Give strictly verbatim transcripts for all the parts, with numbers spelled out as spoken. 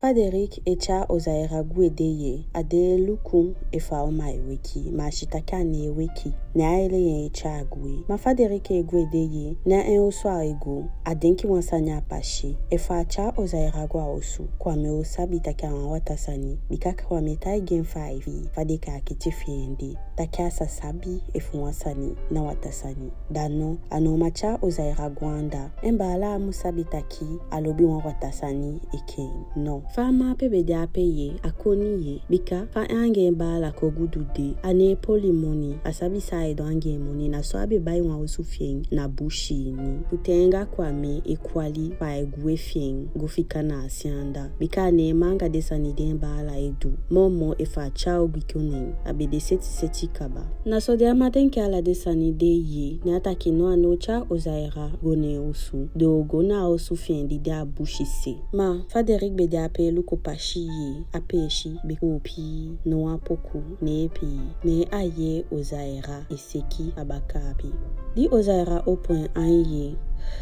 Fa Derrick e tyai Ozaira gwe de ye, a de e luku efu a uman e weki, ma a si taki a ná e weki. Ne a heli en e tyai gwe. Ma fa Derrick e gwe de ye, na en osu a e go, a denki wan sani a pasi. Efu a tyai Ozaira go a osu, Kwame o sabi taki a wan wataa sani, bika Kwame taigi en fa ai fii, fa den kaakiti fi en de. Taki a sa sabi efu wan sani na wataa sani. Da no, a ná o man tyai Ozaira go anda. En baala á mu sabi taki a lobi wan wataa sani enke en. No. Fa a man ape be de ape ye, a koni ye, bika fa en anga en baala kon gudu de, a ná e poli moni, a sabi san ai du anga en moni, na so a be bai wan osu fi en na busi ini. Fu te en anga Kwame e kwali, fa ai gwe fi en go fika na a se anda. Bika a ná e man anga den sani di en baala e du. Moo moo efu a tyai ogii kon neen, a be de seti seti kaba. Na so di a man denki ala den sani de ye, ne a taki no, a ná o tyai Ozaira go neen osu. Den o go na a osu fi en di de a busi se. Ma fa Derrick be de ape e luku pasi ye, a peesi be koopi, no wan poku ná e pee. Ne a yee Ozaira e seki a baka ape. Di Ozaira opo en ain ye,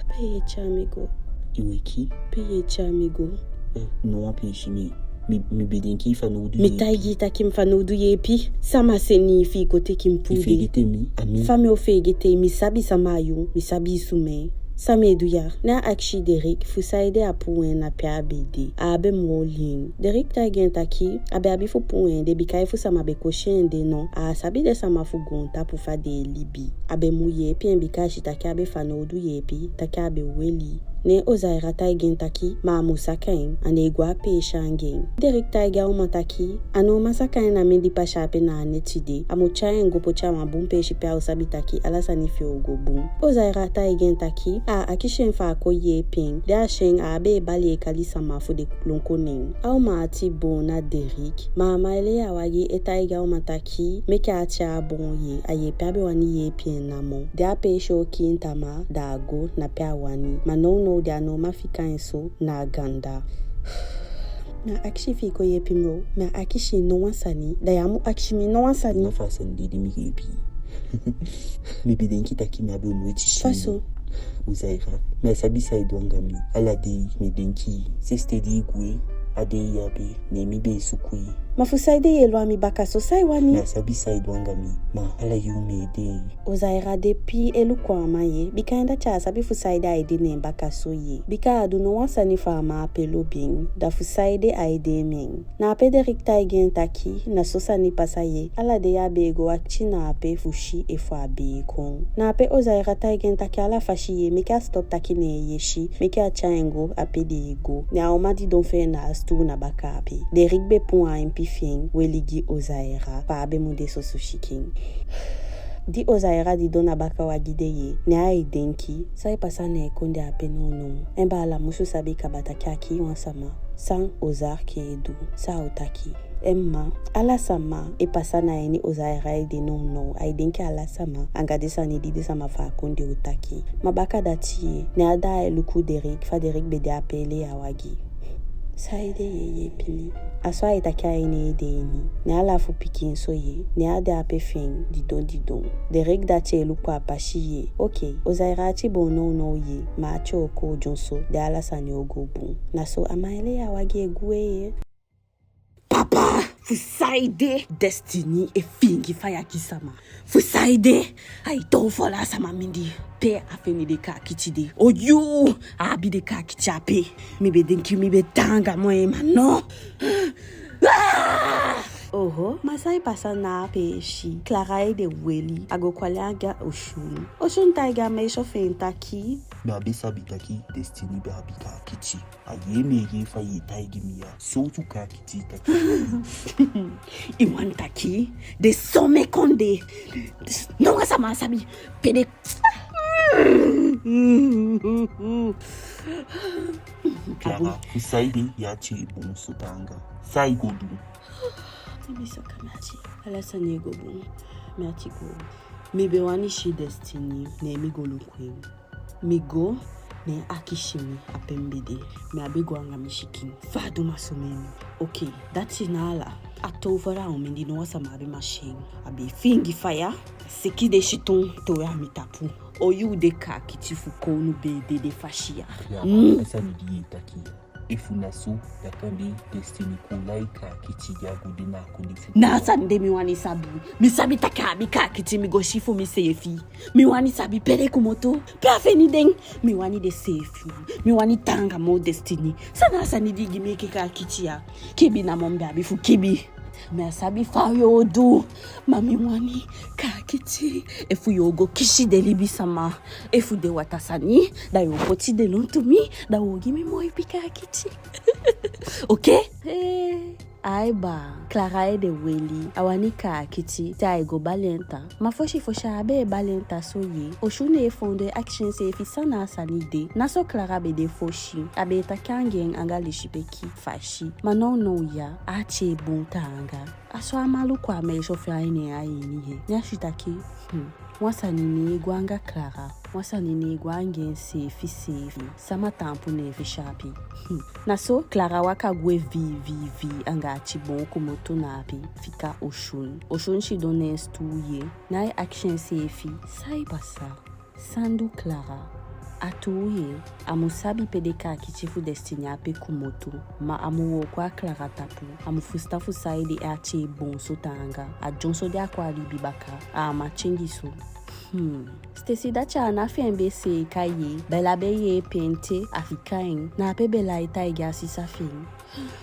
pe ye tyai mi go? I weki? Pe ye tyai mi go? Eh, no wan peesi mi. Mi, mi be denki i fanowdu yeepi. Mi taigi i taki mi fanowdu yeepi. Sama seni i fi i kon teki mi puu de? I feegete mi, a mi. Fa mi o feegete i? Mi sabi sama a yu, mi sabi i sumee. San mi e du ya? Ne a akisi Derrick fu saide a puu en na pe a be de. A á be mu oli en. Derrick taigi en taki a be abi fu puu en de, bika efu sama be kosi en de no, a á sabi den sama fu goontapu fa den e libi. A be mu yeepi en bika a si taki a be fanowdu yeepi, taki a be weli. Ne Ozaira taigi en taki ma a mu saka en, a ná e go a peesi anga en. Derrick taigi a uman taki a ná o man saka en na mindii pasi ape na a neti de. A mu tyai en go poti a wan bun peesi pe a o sabi taki ala sani fi en o go bun. Ozaira taigi en taki a akisi en fu a kon yeepi en. Di a si en, a á be e bali e kali sama fu den lon kon neen. A uman ati boon na Derrick. Ma a man e lei a wagi e taigi a uman taki meke a ati á boon ye, a yeepi a be wani yeepi en namo. Di a peesi o kiin tamaa, da a go na pe a wani. Ma nownow de a ná o man fika en so na a ganda. Mi á akisi fi i kon yeepi mi o. Mi á akisi i no wan sani. Da ya mu akisi mi no wan sani. Na fa a sani de di mi yeepi i. Mi be denki taki mi á be o noiti si i. Fa so? Ozaira, mi á sabi san i du anga mi. Ala dei mi e denki i. Sensi di i gwe, a dei ya be, ne mi be e suku i. Ma fu saide ye lon a mi baka so, san i wani? Mi á sabi san i du anga mi. Ma ala yuu mi e dei. Ozaira de pii e luku a man ye, bika en dati á sabi fu saide ai de neen baka so ye. Bika a á du no wan sani fu a man ape lobi en, da fu saide ai de neen. Na ape Derrick taigi en taki na so sani pasa ye, ala dei a be e go wakiti na ape fu si efu a be e kon. Na ape Ozaira taigi en taki ala fasi ye, meke a stop taki ne en yesi, meke a tyai en go a pe den e go. Ne a uman didon fi en na a sutuu na baka ape. Derrick be puu a empi fi en weli gi Ozaira, fa a be mu de soso sikin. Di Ozaira didon na baka wagi de ye, ne ai denki san e pasa na en kondee ape nownow. En baala musu sabi kaba taki a kii wan sama. San Ozark e du? San a o taki? En mma, ala sama e pasa na ini Ozaira ede nownow. Ai denki ala sama anga den sani di den sama fu a kondee o taki. Ma baka dati ye, ne a daai e luku Derrick, fa Derrick be de ape e lei a wagi. Saide ye yeepi mi? A so ai taki a ini en ede ini. Ne a lafu pikinso ye, ne a de ape fi en didon didon. Derrick dati e luku a pasi ye. Okei, Ozaira ati boon nownow ye, ma ati o kon dyonson, da ala sani o go bun. Na so a man e lei a wagi e gwe ye. Papa, fu saide Destiny e fiingi faya gi sama? Fu saide ai toow fala a sama mindii pe a fende den kaakiti de? Oyu, a abi den kaakiti ape. Mi be denki mi be taanga moo en, ma no. Ah! Oho, ma san e pasa na a peesi? Clara ede weli, a go kwali anga Oshun. Oshun taigi a meisyo fi en taki mi á be sabi taki Destiny be abi kaakiti. A yee mi e yee fa ye taigi mi ya. Sowtu kaakiti i taki? I wani taki den somen kondee, no wan sama á sabi pe den... Clara, fu saide i ati e boon so taanga? San i go du? Mi be saka mi ati. Ala sani e go bun. Mi ati go. Mi be wani si Destiny, ne mi go luku en. Mi go, ne a kisi mi a pe mi be de. Mi á be go anga mi sikin. Fa a du man sumee mi? Okei, dati na ala. A toow fala a omen di no wan sama á be man si en. A be fiingi faya, seki den siton towe a mi tapu. Oyu, den kaakiti fu kownu be e dede fasi ya. Ya, mm, a sani di ye taki ya. Efu na so, da kande Destiny kon lai kaakiti di a go de na a kondee fu... Na a sani de mi wani sabi. Mi sabi taki a abi kaakiti, mi go si fu miseefi. Mi wani sabi pe den komoto, pe a feni den. Mi wani den seefi. Mi wani taanga moo Destiny. San na a sani di i gi mi enke kaakiti ya? Kibi namo mi be abi fu kibi. Mi á sabi fa yo du. Ma mi wani kaakiti. Efu yo go kisi den libisama, efu den wataa sani, da yo poti den lontu mi, da wo gi mi moo ipi kaakiti. Oke? Ee, ai baa, Clara ede weli, a wani kaakiti, te ai go bali en tan. Ma fosi fosi a á be e bali en tan so ye. Osun e foondoo e akisi enseefi san na a sani de. Na so Clara be de fosi, a be e taki anga en anga lesipeki fasi. Ma nownow ya, a ati e boon taanga. A so a man luku a meisyo fi en a ini en ain ye. Ne a si taki, hmm, wan sani ná e go anga Clara. Wan sani ná e go anga enseefi seefi. Sama taampu ne en fesi ape? Hmm. Na so Clara waka gwe vii vii vii anga ati boon komoto na ape fika Osun. Osun sidon ne en sutuu ye. Ne ai akisi enseefi san e pasa. San du Clara? A tuu ye, a mu sabi pe den kaakiti fu Destiny ape komoto, ma a mu wooko a Clara tapu, a mu fusutan fu saide en ati e boon so taanga. A dyonson di a kon a libi baka, a á man tyengi so. Hmm. Stacy dati, a ana fi en be seeka ye, Bella be yeepi en te a fika en. Na ape Bella e taigi a sisa fi en.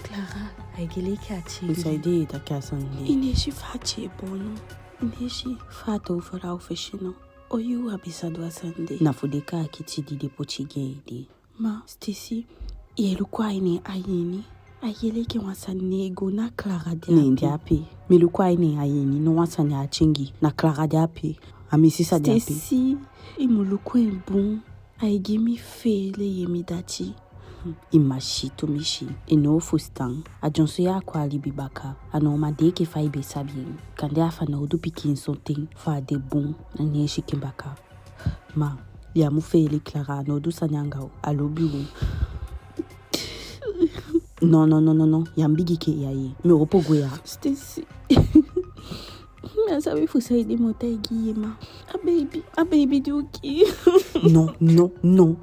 Clara, ai gei enke a tyengi. Saide i e taki a sani de? I ná e si fa a ati e boon no? I ná e si fa a toow fala u fesi no? O yuu a be sa du a sani de. Na fu den kaakiti di den poti gi en ede. Ma Stacy, ye luku a ini en ain, ai gei enke wan sani ná e go. Na Clara de ape. Ne en de ape. Mi luku a ini en ain, no wan sani á tyengi. Na Clara de ape. A mi sisa de ape. Stacy, i mu luku en bun. Ai gi mi feele ye, mi dati. I man si tumisi, i ná o fusutan. A dyonson ya a kon a libi baka. A ná o man de enke fa i be sabi en. Kande a fanowdu pikinso ten fu a de bun, na ne en sikin baka. Ma ya mu feele Clara, a ná o du sani anga u, a lobi u. No, no, no, no, no. Ya mu bigin kee ya ye. Mi o opo gwe ya. Stacy. Mi á sabi fu saide mi o taigi ye, ma a beibi, a beibi di u kii. No, no, no.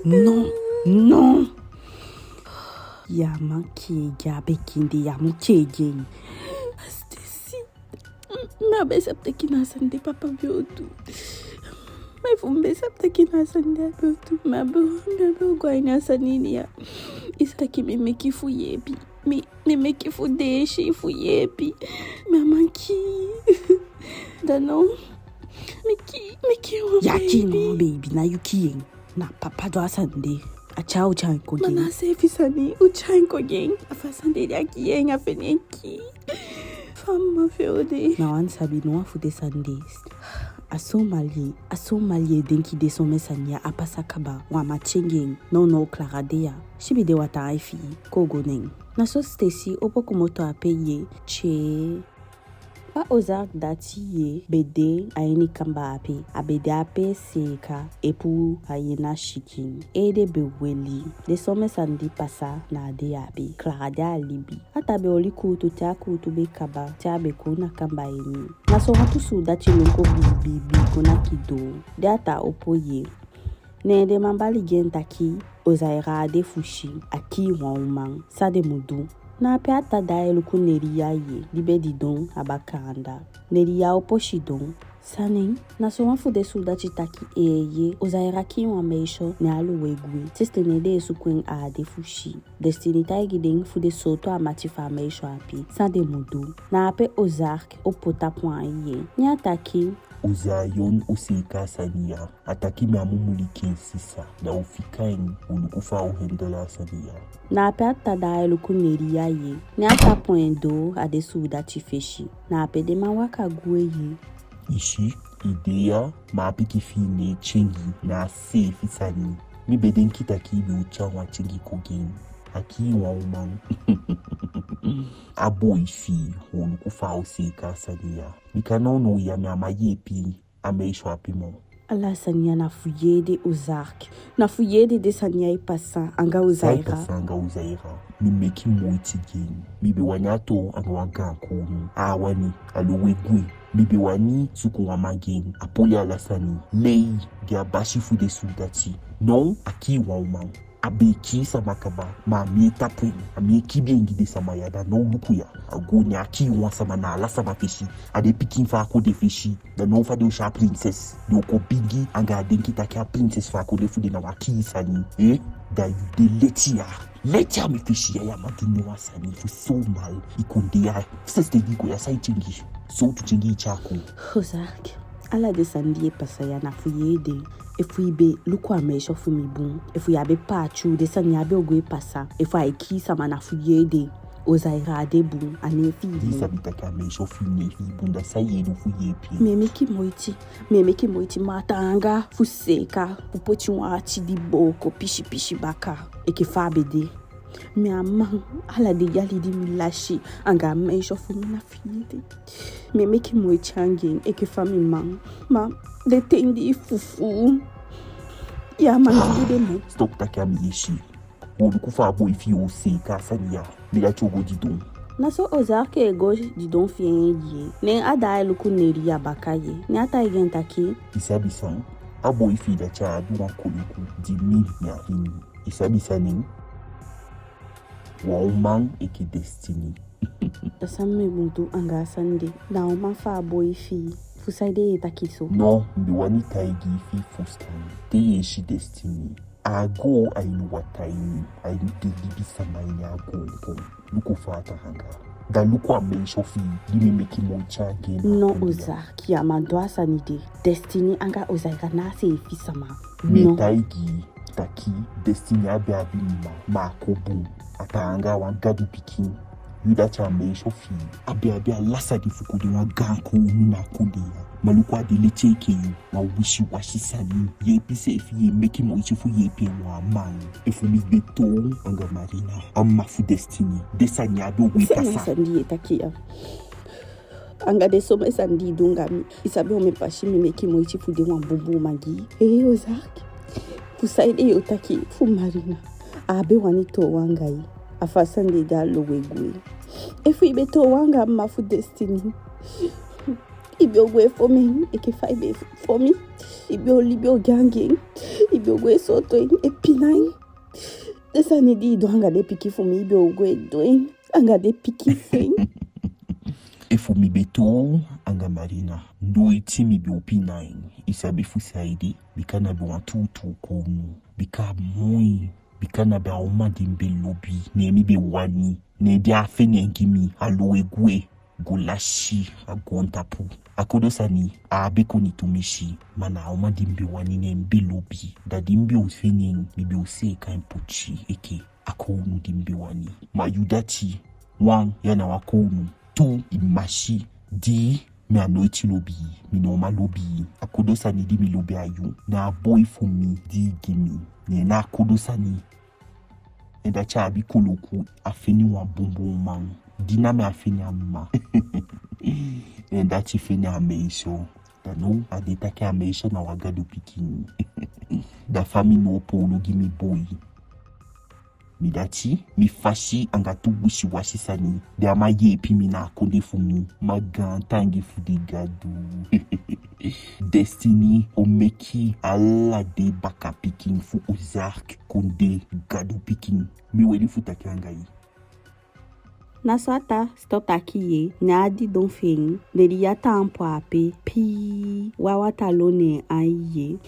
No, no. Ya man kee gi a pikin de, ya mu kee gi en. Stacy. Mi á be sabi taki na a sani de papa be o du. Ma efu mi be sabi taki na a sani de a be o du, mi á be o, mi á be o go a ini a sani ini ya. I sabi taki mi meke fu yeepi. Mi, mi meke fu deesi fu yeepi. Mi á man kii. Da now mi kii, mi kii wan beibi. Ya kii wan beibi, ná yu kii en. Na papa du a sani de. A tyai u tyai en kon gi en. Ma na a seefi sani, u tyai en kon gi en. A fa a sani de, di a kii en, a feni en kii. Fa a mma fi en o de? Mi á wani sabi no wan fu den sani de. A so mal ye, a so mal ye denki den somen sani ya á pasa kaba, u á man tyengi en. Nownow Clara de ya. Siibi den wataa ain fi i, kon u go neen. Na so Stacy opo komoto ape ye, tyee. Pa Ozark dati ye be de a ini kamba ape, a be de ape seeka e puu a ini a sikin. Ede be weli, den somen sani di pasa na a dei ape. Clara de a libi. A taa be oli kuutu te a kuutu be kaba, te a be kon na kamba ini. Na so wantu suudati lon kon bii bii bii kon naki doo. Den taa opo ye. Ne den man bali gi en taki, Ozaira á de fu si, a kii wan uman. San den mu du? Na ape a taa daai e luku Nelia ye, di be didon a baka anda. Nelia opo sidon. San neen? Na so wan fu den suudati taki, eeye, Ozaira kii wan meisyo, ne a lowe gwe. Sensi ten ne den e suku en, a á de fu si. Destiny taigi den fu den sooto a mati fu a meisyo ape. San den mu du? Na ape Ozark opo tapu ain ye. Ne a taki, Ozayon o seeka a sani ya. A taki mi á mu muliki en sisa. Da u fika en, u luku fa u hendel a sani ya. Na ape a taa daai e luku Nelia ye. Ne a tapu en doo a den suudati fesi. Na ape den man waka gwe ye. I si, i de ya, ma a pikin fi i ná e tyengi, na a seefi sani. Mi be denki taki i be o tyai wan tyengi kon gi en. A kii wan uman. A boi fi i, u o luku fa u o seeka a sani ya. Bika nownow ya mi á man yeepi a meisyo ape moo. Ala sani ya na fu i ede, Ozark. Na fu i ede den sani ya e pasa anga Ozaira. San e pasa anga Ozaira? Mi meke moiti gi en. Mi be wani a toon anga wan gaan kownu. A á wani, a lowe gwe. Mi be wani suku wan man gi en. A poli ala sani. Lei, gi a basi fu den suudati. Now a kii wan uman. A be e kii sama kaba, ma a mi e tapu en, a mi e kibii en gi den sama ya. Da now luku ya, a go, ne a kii wan sama na ala sama fesi. A den pikin fu a kon de fesi. Da now fa den o si a prinses, den o kon bigi anga a denki taki a prinses fu a kon de fu den na wan kii sani. Eh, da yu de leti ya. Leti a mi fesi ya, ya man du mi wan sani fu so mal. I kon de ya, sensi di i kon ya, san i tyengi? Sowtu tyengi i tyai kon? Ozark, ala den sani di e pasa ya na fu yu ede. Efu i be luku a meisyo fu mi bun, efu yu á be paati u, den sani ya á be o go e pasa. Efu ai kii sama na fu yu ede. Ozaira á de bun, a ná e fii bun. Di i sabi taki a meisyo fu i ná e fii bun, da san yu e du fu yeepi en? Mi e meke moiti, mi e meke moiti, ma a taanga fu seeka fu poti wan ati di booko pisi pisi baka enke fa a be de. Mi á man, ala den yali di mi lasi anga a meisyo fu mi na fu yu ede. Mi e meke moiti anga en enke fa mi man, ma den ten di i fufuu, yu á man gi mi den moo. Stop taki a mi leisi. Go luku fa a boi fi i o seeka a sani ya. Mi dati o go didon. Na so Ozark e go didon fi en ye. Ne a daai luku Neria baka ye. Ne a taigi en taki: I sabi san? A boi fi i dati á abi wan koloku di mi, mi abi. I sabi san nen? Wan uman enke Destiny. Da san mi mu du anga a sani de? Na a uman fu a boi fi i. Fu saide ye taki so? No, mi be wani taigi i fi i fusutan. Te ye si Destiny, a á go a ini wataa ini, a ini den libisama ini a goontapu. Luku fa a taanga. Da luku a meisyo fi i di mi e meke moiti anga en. No, Ozark, ya man du a sani de. Destiny anga Ozaira na a seefi sama. Mi e taigi i taki Destiny á be abi mma, ma a kon bun. A taanga a wan gadu pikin. Yu dati a meisyo fi i á be abi ala sani fu kon de wan gaan kownu na a kondee ya. Ma luku a de leti enke yu. Wan wisiwasi sani. Yeepi seefi, ye meke moiti fu yeepi en, wan man. Efu mi be toow anga Marina, a mma fu Destiny, den sani ya á be o go e pasa. San na a sani di ye taki ya? Anga den somen sani di i du anga mi, i sabi omen pasi mi meke moiti fu de wan bunbun uman gi i. Ee, Ozark, fu saide yo taki fu Marina? A á be wani toow anga i. A fa a sani de, da a lowe gwe. Efu i be toow anga a mma fu Destiny, i be o go e fon en enke fa i be fon mi. I be o libi ogii anga en. I be o go e sooto en, e pina en. Den sani di i du anga den pikin fu mi, i be o go e du en anga den pikin fi en. Efu mi be toow anga Marina, noiti mi be o pina en. I sabi fu saide? Bika na be wan tuutuu kownu. Bika a moi. Bika na be a uman di mi be lobi, ne mi be wani. Ne di a feni en gi mi, a lowe gwe go lasi a goontapu. A kodo sani, a á be koni tumisi, ma na a uman di mi be wani, ne mi be lobi. Da di mi be o feni en, mi be o seeka en poti enke a kownu di mi be wani. Ma yu dati, wan, ya na wan kownu. Tu, i masi. Di, mi á noiti lobi i, mi ná o man lobi i. A kodo sani di mi lobi a yu, na a boi fu mi di i gi mi. Ne na a kodo sani. En dati á abi koloku, a feni wan bunbun uman. Di na mi, a feni a mma. En dati feni a meisyo. Da now a de taki a meisyo na wan gadu pikin. Da fa mi ná o poolo gi mi boi? Mi dati, mi fasi anga tu wisiwasi sani, den á man yeepi mi na a kondee fu mi. Ma gaantangi fu den gadu. Destiny o meke ala den bakapikin fu Ozark kon de gadu pikin. Mi weli fu taki anga i. Na so a ta stop taki ye, ne a didon fi en, ne di ya taampu ape, pii, wataa lon ne en ain ye.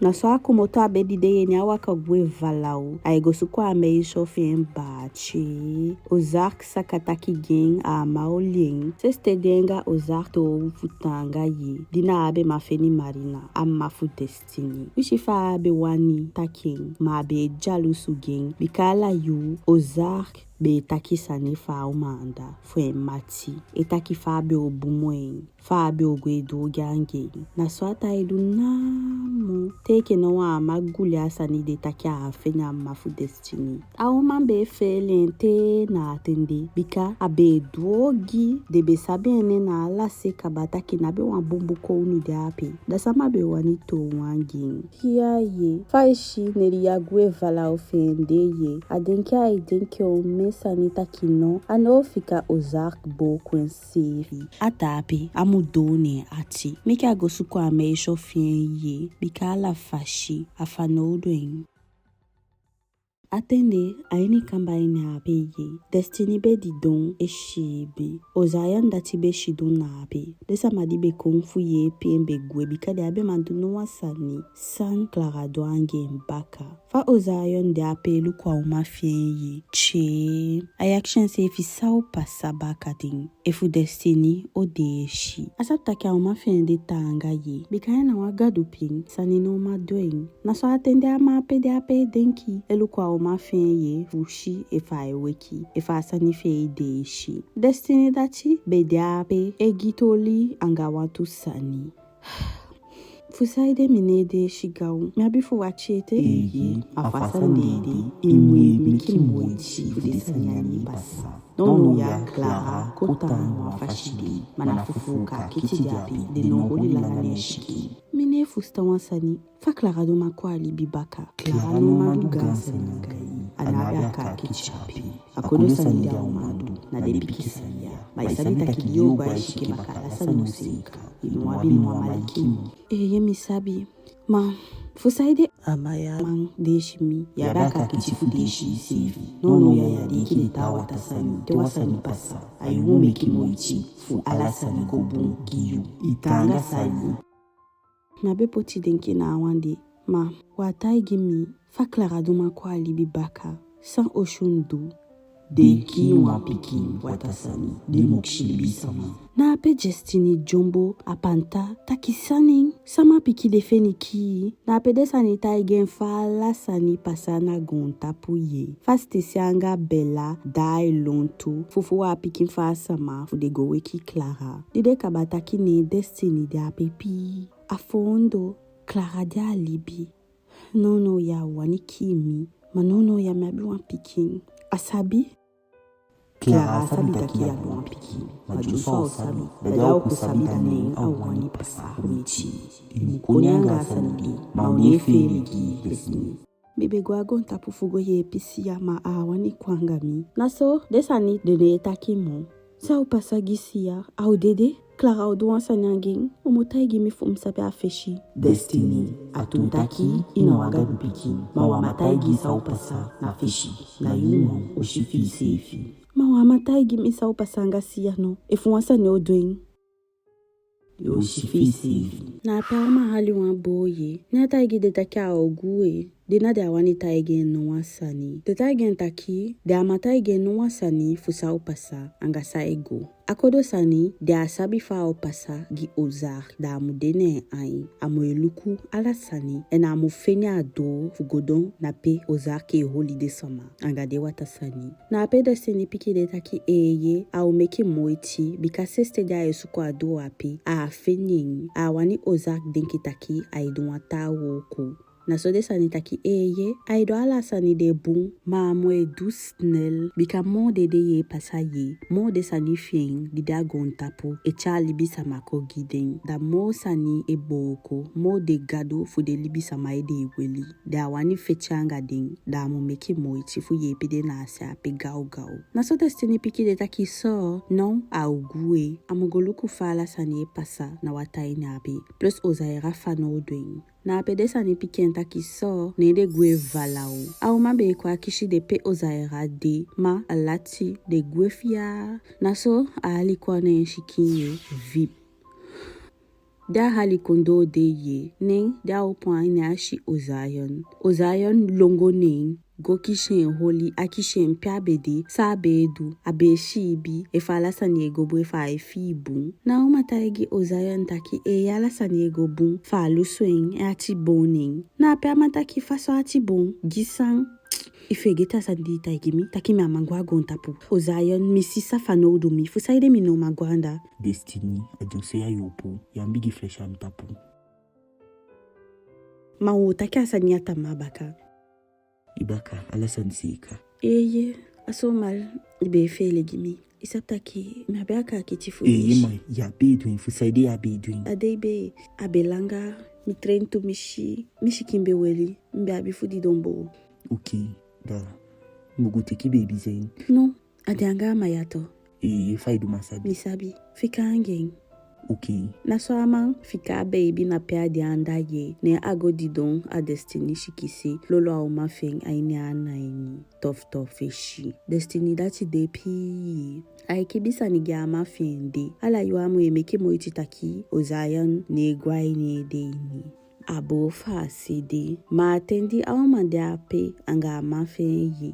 Na so a komoto a bedi de ye, ne a waka gwe valaw. Ai go suku a meisyo fi en baati. Ozark saka taki gi en, a á man oli en. Sensi di en anga Ozark toow fu taanga ye, di na a be man feni Marina, a mma fu Destiny. Wisi fa a be wani taki en, ma a be dyalusu gi en. Bika ala yuu, Ozark be e taki sani fu a uman anda, fu en mati. E taki fa a be o bumu en, fa a be o go e du ogii anga en. Na so a ta e du namo. Te enke now a á man guli a sani de taki a á feni a mma fu Destiny. A uman be e feele en te na a ten de. Bika a be e du ogii, den be sabi en nen na ala se kaba taki ná be wan bunbun kownu de ape. Da sama be wani toow anga en? Ya ye, fa i si Neria gwe valaw fi en de ye, a denki ai denki omen sani taki no, a ná o fika Ozark booko enseefi. A ta ape, a mu doo ne en ati. Meke a go suku a meisyo fi en ye, bika ala fasi, a fanowdu en. A ten de, a ini kamba ini ape ye, Destiny be didon e siibi. Ozayon dati be sidon na ape. Den sama di be kon fu yeepi en be gwe, bika den á be man du no wan sani san Clara du anga en baka. Fa Ozayon de ape e luku a uman fi en ye, tyee, ai akisi enseefi san o pasa bakaten. Efu Destiny o deesi. A sabi taki a uman fi en de taanga ye, bika en na wan Gadu pikin, sani no man du en. Na so a ten de a man ape de ape e denki, e luku a uman fi en ye fu si efu ai weki, efu a sani fi en e deesi. Destiny dati be de ape e gi toli anga wantu sani. Fu saide mi ná e deesi gaw? Mi abi fu wakiti ete? Eeye, a fu a sani de ede, i mu e meke moiti fu den sani ya ná e pasa. Nownow ya Clara kon tan a wan fasi de, ma na fufuu kaakiti de abi, den ná o holi langa ne en sikin. Mi ná e fusutan wan sani. Fa Clara du man kon a libi baka? Clara no man du gaan sani anga yu. A ná abi a kaakiti ape. A kodo sani di a o man du, na den pikin sani ya. Ma i sabi taki di yu o go a i sikin baka, ala sani o seeka. I ná abi no wan malikiman. Eeye, mi sabi. Ma fu saide a man ya man deesi mi? Yu abi a kaakiti fu deesi iseefi. Nownow ya yu e denki den taa wataa sani. Te wan sani pasa, a yu mu meke moiti fu ala sani go bun gi yu. I taanga sani. Mi á be poti denki na a wan de, ma u á taigi mi fa Clara du man kon a libi baka, san Oshun du. Den kii wan pikin, wataa sani, den mokisi libisama. Na ape Destiny dyombo, a panta, taki san nen, sama pikin den feni kii. Na ape den sani taigi en fa ala sani pasa na goontapu ye. Fa Stacy anga Bella daai lontu, fufuu a pikin fu a sama fu den go weki Clara. Di den kaba taki, ne Destiny de ape pii. A foondoo, Clara de a libi. Nownow ya a o wani kii mi, ma nownow ya mi abi wan pikin. A sabi? Clara á sabi taki yu abi wan pikin, ma di so a o sabi, da di a o kon sabi, da neen a o wani pasa moiti. I mu koni anga a sani de, ma u ná e feele gi Destiny. Mi be go a goontapu fu go yeepi Siya, ma a á wani kon anga mi. Na so den sani den ná e taki moo. San o pasa gi Siya? A o dede? Clara o du wan sani anga en? U mu taigi mi fu mi sabi a fesi. Destiny, a tuu taki i na wan Gadu pikin, ma u á man taigi i san o pasa na fesi. Na yu wan o si fi iseefi. Ma u á man taigi mi san o pasa anga Siya no? Efu wan sani o du en? Yu o si fi iseefi. Na ape a uman hali wan boo ye, ne a taigi den taki a o gwe. Den ná de a wani taigi en no wan sani. Den taigi en taki den á man taigi en no wan sani fu san o pasa anga san e go. A kodo sani, den á sabi fa a o pasa gi Ozark, da a mu de ne en ain. A mu e luku ala sani, en a mu feni a doo fu go doo na pe Ozark e holi den sama anga den wataa sani. Na ape Destiny piki den taki eeye, a o meke moiti, bika sensi di a e suku a doo ape, a á feni en. A á wani Ozark denki taki ai du wan taa wooko. Na so den sani taki eeye, ai du ala sani de bun, ma a mu e du snel, bika moo den dei e pasa ye, moo den sani fi en di de a goontapu e tyai libisama kon gi den, da moo sani e booko, moo den gadu fu den libisama ede e weli. Den á wani feti anga den, da a mu meke moiti fu yeepi den na a se ape gawgaw. Na so Destiny piki den taki so, now a o gwe, a mu go luku fa ala sani e pasa na wataa ini ape, plus Ozaira fanowdu en. Na ape den sani piki en taki so, ne den gwe valaw. A uman be e kon akisi den pe Ozaira de, ma a lati, den gwe fiaa. Na so a hali kon a en sikin ye, vip. Di a hali kon doo de ye, ne di a opo ain ne a si Ozayon. Ozayon lon go ne en, go kisi en holi, akisi en pe a be de, san a be e du, a be e siibi, efu ala sani e go bun, efu ai fii bun. Na a uman taigi Ozayon taki eeye, ala sani e go bun, fa a lusu en, en ati boon ne en. Na ape a man taki fa so a ati boon, gi san? I feegete a sani di i taigi mi, taki mi á man go a goontapu. Ozayon, mi sisa fanowdu mi, fu saide mi ná o man go anda? Destiny, a dyonson ya yu opo, yu á mu bigin flesi a mi tapu. Ma u o taki a sani ya tamaa baka. I baka, ala sani seeka. Eeye, a so mal, i be e feele gi mi. I sabi taki mi á be a kaakiti fu... Eeye, ma yu á be e du en, fu saide yu á be e du en? A dei be, a be langa, mi tren tumisi, mi sikin be weli, mi be abi fu didon boo. Oke, da mi o go teke beibi sani. No, a de anga a man ya tu. Eeye, fa i du man sabi? Mi sabi, fika anga en. Oké. Na so a man fika a beibi na pe a de anda ye, ne a go didon a Destiny sikise, lolo a uman fi en a ini en ana ini. Tof tof fesi. Destiny dati de pii. Ai kibi sani gi a man fi en de. Ala yuu a mu e meke moiti taki Ozayan ná e go a ini en ede ini. A boo fu a se de. Ma a ten di a uman de ape anga a man fi en ye,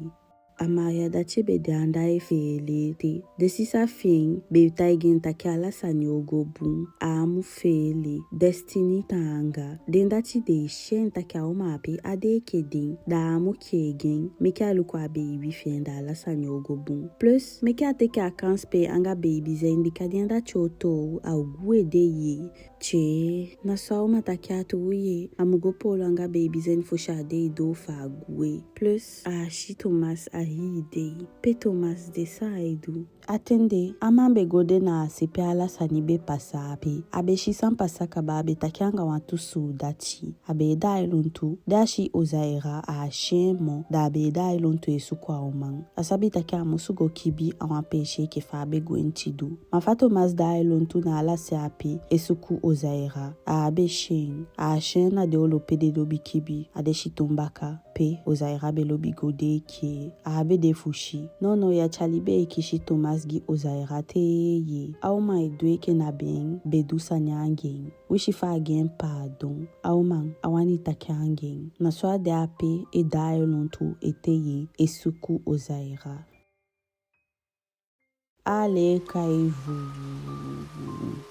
a Maria dati be de anda e feele ete. Den sisa fi en be taigi en taki ala sani o go bun, a á mu feele. Destiny taanga. Den dati den e si en taki a uman ape á de enke den, da a á mu kee gi en, meke a luku a beibi fi en, da ala sani o go bun. Plus, meke a teke a kansi pee anga beibi zen, bika den dati o toow, a o gwe de ye. Tyee, na so a uman taki a tuu ye, a mu go poolo anga beibi zen fosi a dei doo fu a gwe. Plus, a á si Thomas a hii dei. Pe Thomas de, san ai du? A ten de, a man be go de na a se pe ala sani be pasa ape. A be si san pasa kaba, a be taki anga wantu suudati. A be e daai lontu, da a si Ozaira, a á si en moo, da a be e daai lontu e suku a uman. A sabi taki a musu go kibi a wan peesi enke fa a be gwenti du. Ma fa Thomas daai lontu na ala se ape e suku Ozaira, a á be si en. A á si en na den olo pe den lobi kibi, a den siton baka pe Ozaira be lobi go de enke. A á be de fu si. Nownow ya tyali be e kisi Thomas gi Ozaira te ye. A uman e du enke na be en be du sani anga en. Wisi fa a gi en paadon, a uman á wani taki anga en. Na so a de ape e daai lontu ete ye e suku Ozaira. A lee kai vuu.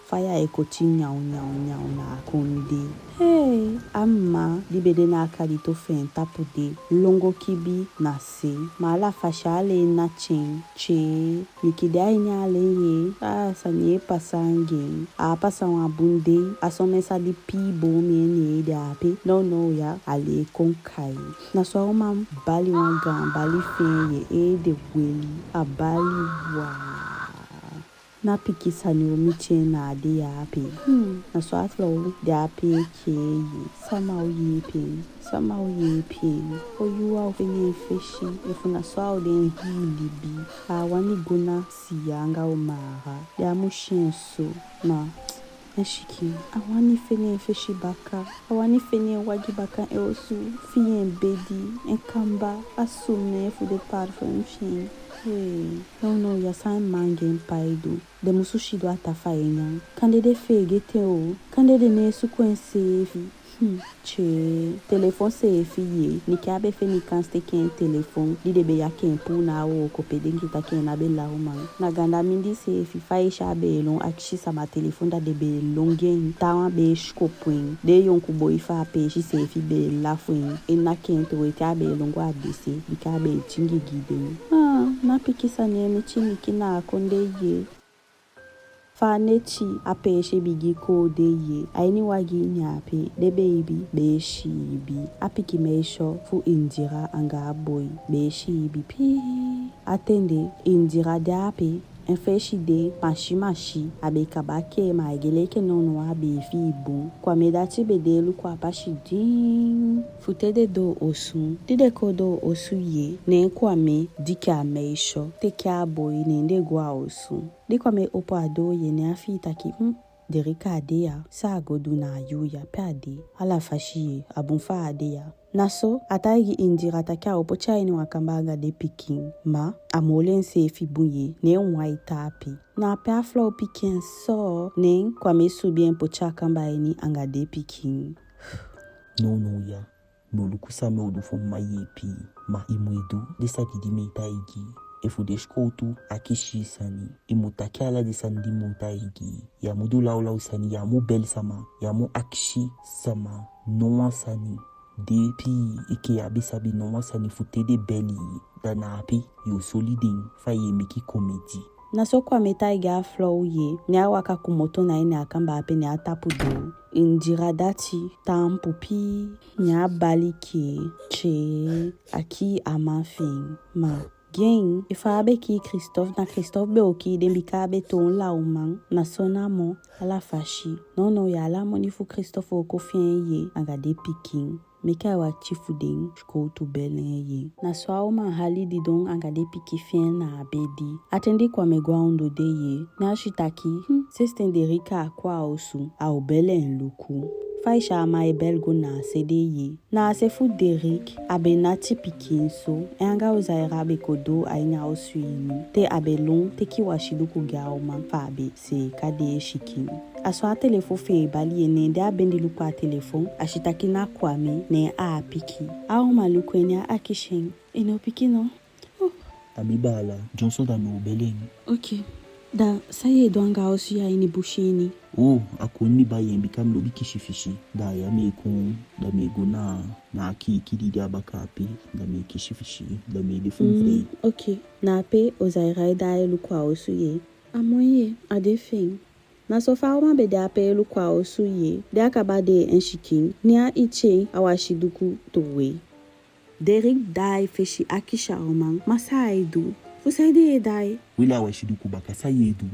Faya e koti nyaw nyaw nyaw na a kondee. Hei, a mma di be de na a kalito fi en tapu de, lon go kibi na se. Ma ala fasi a lee nati en. Tyee, Niki de a ini a len ye. A sani e pasa anga en. A á pasa wan bun dei. A somen sa di pii boon mi en ne en ede ape. Nownow ya a lee kon kai. Na so a uman bali wan gaan bali fi en ye, ede weli, a bali waa. Na pikin sani o miti en na a dei ya ape. Hmm, na so a flow de ape e kee ye. Sama o yeepi en, sama o yeepi en. O yuu a o fende en fesi, efu na so a o de en hii libi. A á wani go na Siya anga Omara. Den á mu si en so, ma en sikin. A wani fende en fesi baka. A wani fende en wagi baka, en osu, fi en bedi, en kamba, a sumee fu den parfum fi en. Hei, nownow ya san en mma anga en ppa e du? Den musu sidon a tafaa e nyan. Kande den feegete en o. Kande den ná e suku en seefi. Hmm, tyee. Telefon seefi ye. Niki á be feni kansi teke en telefon, di den be yaki en puu na a wooko pe, denki taki en ná be lawman. Na ganda mindii seefi, fa i si a be e lon akisi sama telefon, da den be e lon gi en. Taawan be e sikopu en. Den yonku boi fu a peesi seefi be e lafu en e naki en towe te a be e lon go a den se, bika a be e tingi gi den. Ah, na pikin sani e miti Niki na a kondee ye. Fa a neti a peesi bigin koo de ye, a ini wagi ini ape, den beibi be e siibi. A pikin meisyo fu Indira anga a boi be e siibi pii. A ten de, Indira de ape, en fesi de masi masi, a be kaba kee, ma a e gele enke nownow a be e fii bun. Kwame dati be de e luku a pasi diin. Fu te den doo osu. Di den kon doo osu ye, ne Kwame diki a meisyo, teke a boi, ne den go a osu. Di Kwame opo a doo ye, ne a fii taki, hmm, Derika á de ya. San a go du na a yuu ya, pe a de? Ala fasi ye, a bun fa a á de ya. Na so a taigi Indira taki a o poti en a ini wan kamba anga den pikin. Ma a mu oli enseefi bun ye, ne en wawan e tan ape. Na ape a flow piki en so, ne Kwame subi en poti a kamba ini anga den pikin. Nownow ya, mi o luku san mi o du fu mi man yeepi i. Ma i mu e du den sani di mi e taigi i. Efu den sikowtu akisi i sani, i mu taki ala den sani di mi o taigi i. Ya mu du lawlaw sani, ya mu beli sama, ya mu akisi sama, nowan sani. Depi enke ya be sabi nowan sani fu te den beli i, da na ape yo soli den fa ye meki komedi. Na so Kwame taigi a flow ye, ne a waka komoto na ini a kamba ape, ne a tapu doo. Indira dati taampu pii, ne a bali kee, tyee, a kii a man fi en. Ma gi en, efu a be kii Christophe, na Christophe be o kii den, bika a be toon lawman. Na so namo, ala fasi. Nownow ya ala moni fu Christophe o kon fi en ye anga den pikin. meke a wakiti fu den sikowtu beli en ye. Na so a uman hali didon anga den pikin fi en na a bedi. A ten di Kwame go a ondoo de ye, ne a si taki, hmm, sensi ten Derrick á kon a osu, a o beli en luku. Fa i si a man e beli go na a se de ye. Na a se fu Derrick, a be nati pikinso, en anga Ozaira be kon doo a ini a osu ini, te a be lon teke wasiduku gi a uman fa a be seeka den sikin. A so a telefon fi en e bali ye, ne di a bendi luku a telefon, a si taki na Kwame, ne a piki. A uman luku en, ne a akisi en: I ná o piki no? Oh. A mi baala, dyonson da mi o beli en. Oke. Da san ye du anga a osu ya ini busi ini? Oh, a kon mi bai en bika mi lobi kisi fisi. Da ya mi e kon, da mi e go na, na a kiiki di de a baka ape, da mi e kisi fisi, da mi e de fu mi frei. Oke. Na ape Ozaira e daai e luku a osu ye. A moi ye, a de feen. Na so fa a uman be de ape e luku a osu ye, di a kaba dee en sikin, ne a iti en a wasiduku towe. Derrick daai fesi akisi a uman: Ma san ai du? Fu saide ye daai? Weli a wasiduku baka, san ye du?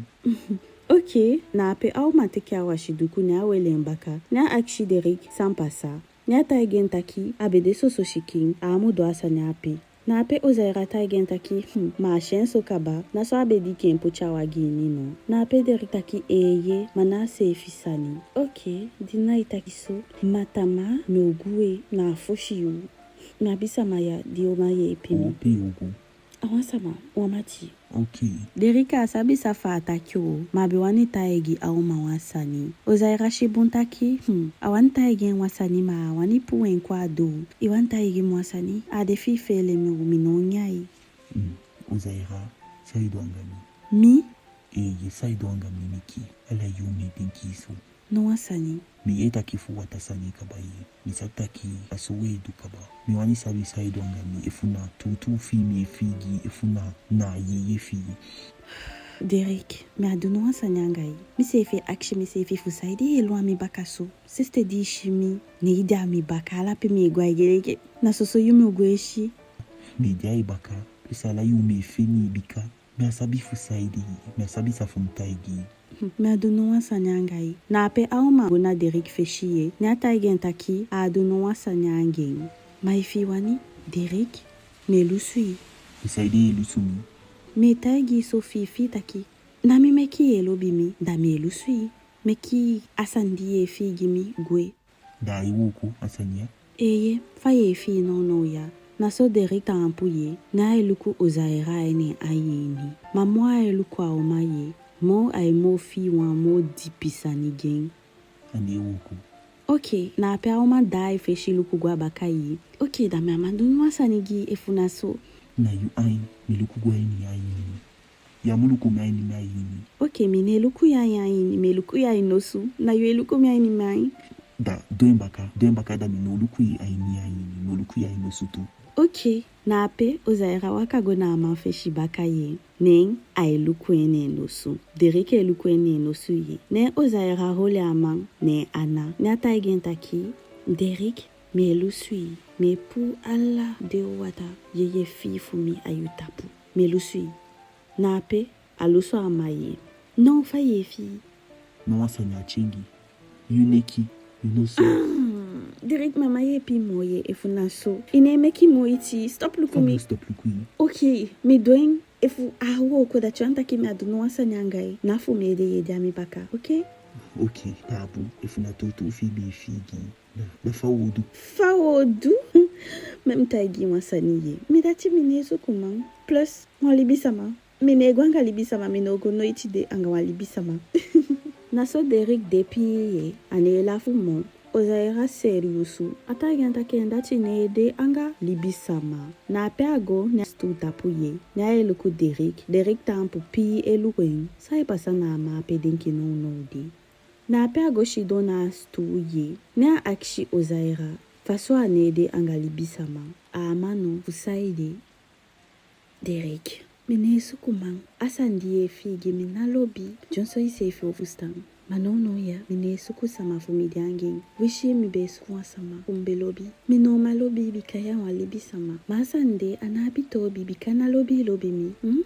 Oke, na ape a uman teke a wasiduku, ne a weli en baka, ne a akisi Derrick san pasa. Ne a taigi en taki a be de soso sikin, a á mu du a sani ape. Na ape Ozaira taigi en taki, hmm, ma a si en so kaba, na so a be diki en poti a wagi ini no. Na ape Derrick taki: Eeye, ma na a seefi sani. Oke, di na i taki so, ma tamaa mi o gwe na a fosi yuu. Mi abi sama ya di o man yeepi mi. Ope, u go. A wan sama, wan mati. Oke. Derrick á sabi san fu taki o, ma a be wani taigi a uman wan sani. Ozaira si bun taki, hmm, a wani taigi en wan sani, ma a á wani puu en kon a doo. I wani taigi mi wan sani? A de fi i feele mi o, mi ná o nyan i. Hmm, Ozaira, san i du anga mi? Mi? Eeye, san i du anga mi meke ala yuu mi e denki i so? Ná wan sani. Mi yee taki fu wataa sani kaba ye. Mi sabi taki a so we du kaba. Mi wani sabi san i du anga mi, efu na tuutuu fii mi e fii gi i, efu na, na yeye fii. Derrick, mi á du ná wan sani anga i. Mi seefi e akisi mi seefi fu saide ye lon a mi baka so. Sensi ten di i si mi, ne i de a mi baka, ala pe mi e go a e gei leke. Na soso yu mi o go e si. Mi de a i baka, pe sa ala yuu mi e feni i bika. Mi á sabi fu saide, mi á sabi san fu mi taigi i. Hmm, mi á du ná wan sani anga i. Na ape a uman go na Derrick fesi ye, ne a taigi en taki a á du ná wan sani anga en. Ma efi i wani, Derrick, mi e lusu i. Fu saide ye lusu mi? Mi e taigi i so fi i fii taki na mi meke ye lobi mi, da mi e lusu i. Meke a sani di ye fii gi mi gwe. Da ai wooko a sani ya? Eeye, fa ye fii nownow ya? Na so Derrick taampu ye, ne ai luku Ozaira a ini en ain ini. Ma moo ai luku a uman ye, moo ai moo fii wan moo dipi sani gi en. A ná e wooko. Oke, na ape a uman daai fesi luku go a baka ye. Oke, da mi á man du ná wan sani gi i efu na so. Na yu ain, mi luku go a ini i ain ini. Ya mu luku mi ain ini, mi ain ini. Oke, mi ná e luku i ain ini, mi e luku i ain nosu. Na yu e luku mi ain ini, mi ain. Da du en baka, du en baka, da mi ná o luku i ain ini, ain ini, mi o luku i ain nosu tu. Oke, na ape Ozaira waka go na a man fesi baka ye. Ne ai luku en ne en nosu. Derrick e luku en ne en nosu ye. Ne Ozaira holi a man ne en ana. Ne a taigi en taki, Derrick, mi e lusu i. Mi e puu ala den wataa yeye fii fu mi a yu tapu. Mi e lusu i. Na ape a lusu a man ye. Now fa ye fii? Ná wan sani á tyengi. Yu neki, yu nosu. Ah, Derrick, mi á man yeepi i moo ye efu na so. I ná e meke moiti, stop luku mi. Fa mi o stop luku i? Oke, mi du en. Efu a á wooko, dati wani taki mi á du ná wan sani anga i. Na fu mi ede ye de a mi baka, oke? Oke, baabu, efu na tuutuu fii mi e fii gi i, da fa wo du? Fa wo du? Meke mi taigi i wan sani ye. Mi dati mi ná e suku man. Plus, wan libisama. Mi ná e go anga libisama, mi ná o go noiti de anga wan libisama. Na so Derrick de pii ye, a ná e lafu moo. Ozaira seriyusu. A taigi en taki en dati ná e de anga libisama. Na ape a go ne a sutuu tapu ye. Ne ai luku Derrick. Derrick taampu pii e luku en. San e pasa na a man ape denki nownow de? Na ape a go sidon na a sutuu ye. Ne a akisi Ozaira, fa so a ná e de anga libisama? A á man no, fu saide? Derrick, mi ná e suku man. A sani di ye fii gi mi na lobi. Dyonson iseefi o fusutan. Ma nownow ya, mi ná e suku sama fu mi de anga en. Winsi mi be e suku wan sama fu mi be lobi, mi ná o man lobi i bika yu a wan libisama. Ma a sani de, a ná abi toobi bika na lobi i lobi mi. Hmm?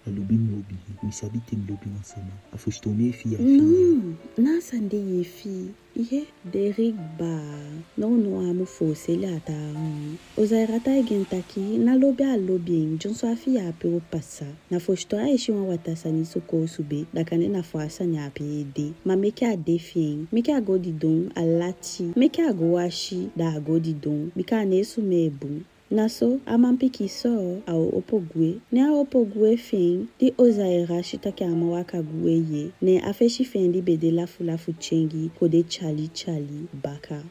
Lobi mi lobi i, mi sabi te mi lobi wan sama. A fosi toon mi e fii a fii. No, na a sani de ye fii. Ihe, Derrick baa. Nownow a mu foseli a taa wan. Ozaira taigi en taki, na lobi a lobi en, dyonson a fii ape o pasa. Na fosi toon ai si wan wataa sani so koosube, da kande na fu a sani ape e de. Ma meke a de fi en, meke a go didon, a lati. Meke a go wasi, da a go didon, bika a ná e sumee bun. Na so a man piki so, a o opo gwe. Ne a opo gwe fi en, di Ozaira si taki a man waka gwe ye, ne a fesi fi en di be de lafulafu tyengi kon de tyali tyali baka.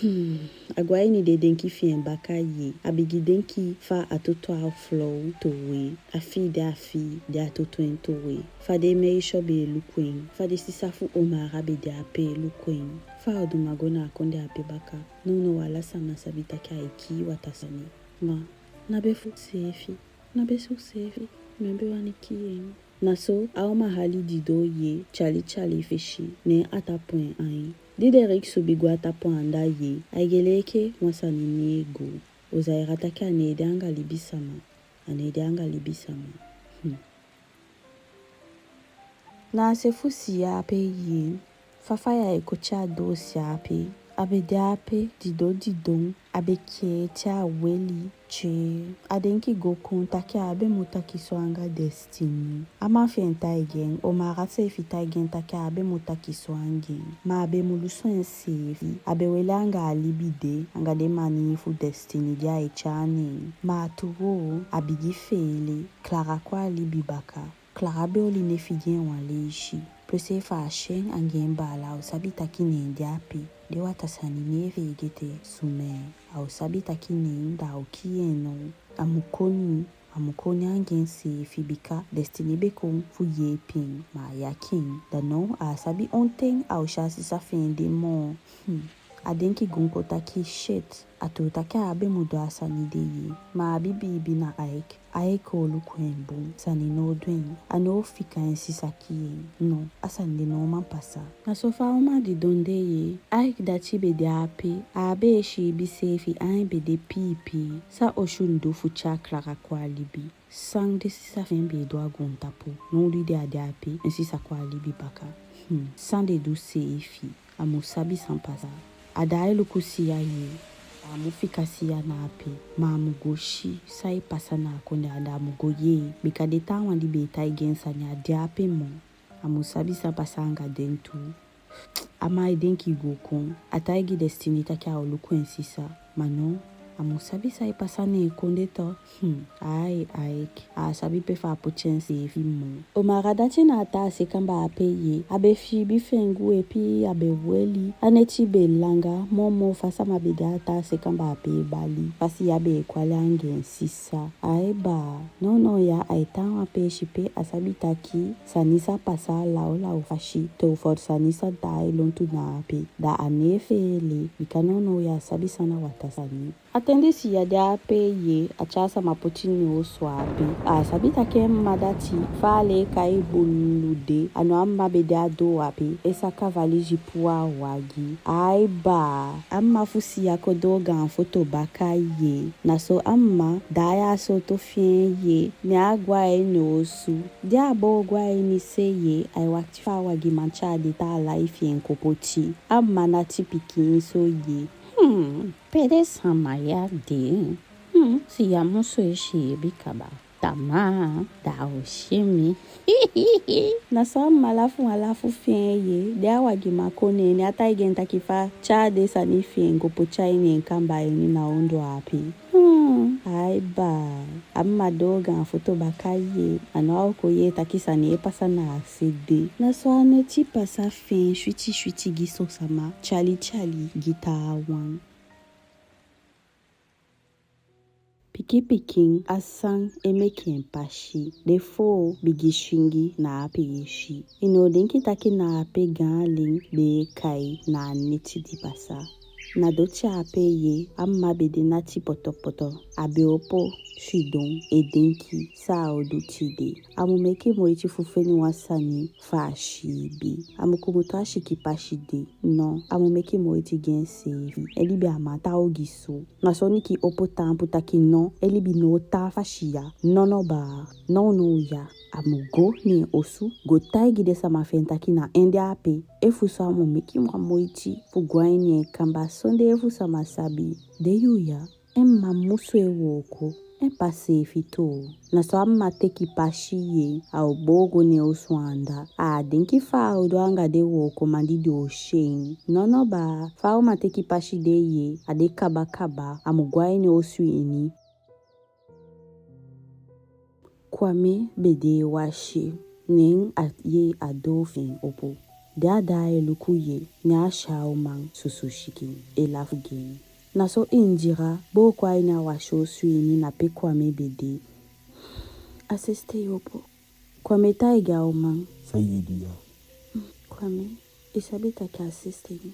Hmm, a go a ini den denki fi en baka ye. A bigin denki fa a toto a flow towe. A fii di a fii di a toto en towe. Fa den meisyo be e luku en. Fa den sisa fu Omara be de ape e luku en. Fa a o du man go na a kondee ape baka. Nownow ala sama sabi taki ai kii wataa sani. Ma, na be fu seefi, na be fu seefi, mi á be wani kii en. Na so a uman hali didon ye, tyali tyali fesi, ne a tapu en ain. Di Derrick subi go a tapu anda ye, ai gei enke wan sani ná e go. Ozaira taki a ná e de anga libisama, a ná e de anga libisama. Hmm. Na a se fu Siya ape ye, fa faya e koti a doo Siya ape. A be de ape, didon didon, a be kee te a weli, tye. A denki go kon taki a á be mu taki so anga Destiny. A man fi en taigi en, Omara seefi taigi en taki a á be mu taki so anga en. Ma a be mu lusu enseefi, a be weli anga a libi de, anga den manii fu Destiny di ai tyai neen. Ma a tuu, a bigin feele, Clara kon a libi baka. Clara be oli nefi gi en wan leisi. Plus efu a si en anga en baala, a o sabi taki neen de ape. Den wataa sani ná e feegete sumee. A o sabi taki neen, da a o kii en now. A mu koni, a mu koni anga enseefi bika Destiny be kon fu yeepi en, ma a yaki en. Da now a á sabi onten a o si a sisa fi en de moo. Hmm. A denki go kon taki shit. A tuu taki a á be mu du a sani de ye. Ma a biibi na Ike. Ike o luku en bun. Sani ná o du en. A ná o fika en sisa kii en. No, a sani de ná o man pasa. Na so fa a uman didon de ye. Ike dati be de ape. A á be e siibi seefi, ain be de piipii. San Oshun du fu tyai Clara kon a libi? San den sisa fi en be e du a goontapu? Now di den á de ape, en sisa kon a libi baka. Hmm, san den du seefi? A mu sabi san pasa. A daai luku Siya ye. A á mu fika Siya na ape. Ma a mu go si san e pasa na a kondee anda, a mu go yee. Bika den taawan di be e taigi en sani á de ape moo. A mu sabi san pasa anga den tu. A man e denki go kon. A taigi Destiny taki a o luku en sisa. Ma no, a mu sabi san e pasa neen kondee tu. Hmm, ai, Ike. A á sabi pe fu a poti enseefi moo. Omara dati na a taa se kamba ape ye. A be siibi fi en gwe pii, a be weli. A neti be langa, moo moo fa sama be de a taa se kamba ape e bali. Fa Siya be e kwali anga en sisa. Ai baa. Nownow ya ai tan a wan peesi pe a sabi taki sani sa pasa lawlaw fasi. Te fu sani sa daai lontu na ape. Da a ná e feele, bika nownow ya a sabi san na wataa sani. A ten di Siya de ape ye, a tyai sama poti neen osu ape. A á sabi taki en mma dati, fa a lee kai bulu de, a now a mma be de a doo ape, e saka valisi puu a wagi. Ai baa, a mma fu Siya kon doo gaan foto baka ye. Na so a mma daai a sooto fi en ye, ne a go a ini osu. Di a boo go a ini se ye, ai wakiti fa a wagiman tyai den taa lai fi en kon poti. A mma nati pikinso ye. Hmm, pe den sama ya de? Hmm, Siya musu e siibi kaba. Tamaa, da a o si mi. Na so a mma lafu wan lafu fi en ye, di a wagiman kon neen, ne a taigi en taki fa a tyai den sani fi en go poti a ini en kamba ini na ondoo ape. Hmm, ai baa. A mma doo gaan foto baka ye, a now a o kon yee taki sani e pasa na a se de. Na so a neti pasa fi en switi switi gi son sama, tyali tyali gi taawan. Pikin pikin, a san e meke en pasi. Den foo bigin singi na a peesi. I ná o denki taki na ape gaan alen be e kai na a neti di pasa. Na doti ape ye, a mma be de nati potopoto. A be opo sidon e denki san a o du tide. A mu meke moiti fu feni wan sani fu a siibi. A mu kumutu a sikin pasi de. No, a mu meke moiti gi enseefi. En libi á man tan ogii so. Na so Niki opo taampu taki no, en libi ná o tan a fasi ya. Nono baa, nownow ya a mu go ne en osu, go taigi den sama fi en taki na en de ape. Efuso a mu meke wan moiti fu go a ini en kamba sondee fu sama sabi. Den yuu ya en mma musu e wooko, en ppa seefi tu. Na so a mma teke pasi ye, a o boo go ne en osu anda. A á denki fa a o du anga den wookoman di den o si en. Nono baa, fa a o man teke pasi de ye, a de kabakaba, a mu go a ini en osu ini. Kwame be de e wasi, neen a yee a doo fi en opo. Di a daai e luku ye, ne a si a uman susu sikin e lafu gi en. Na so Indira boo kon a ini a wasi osu ini, na pe Kwame be de. A sesitei opo. Kwame taigi a uman. San i e du ya? Kwame, i sabi taki a sesitei mi.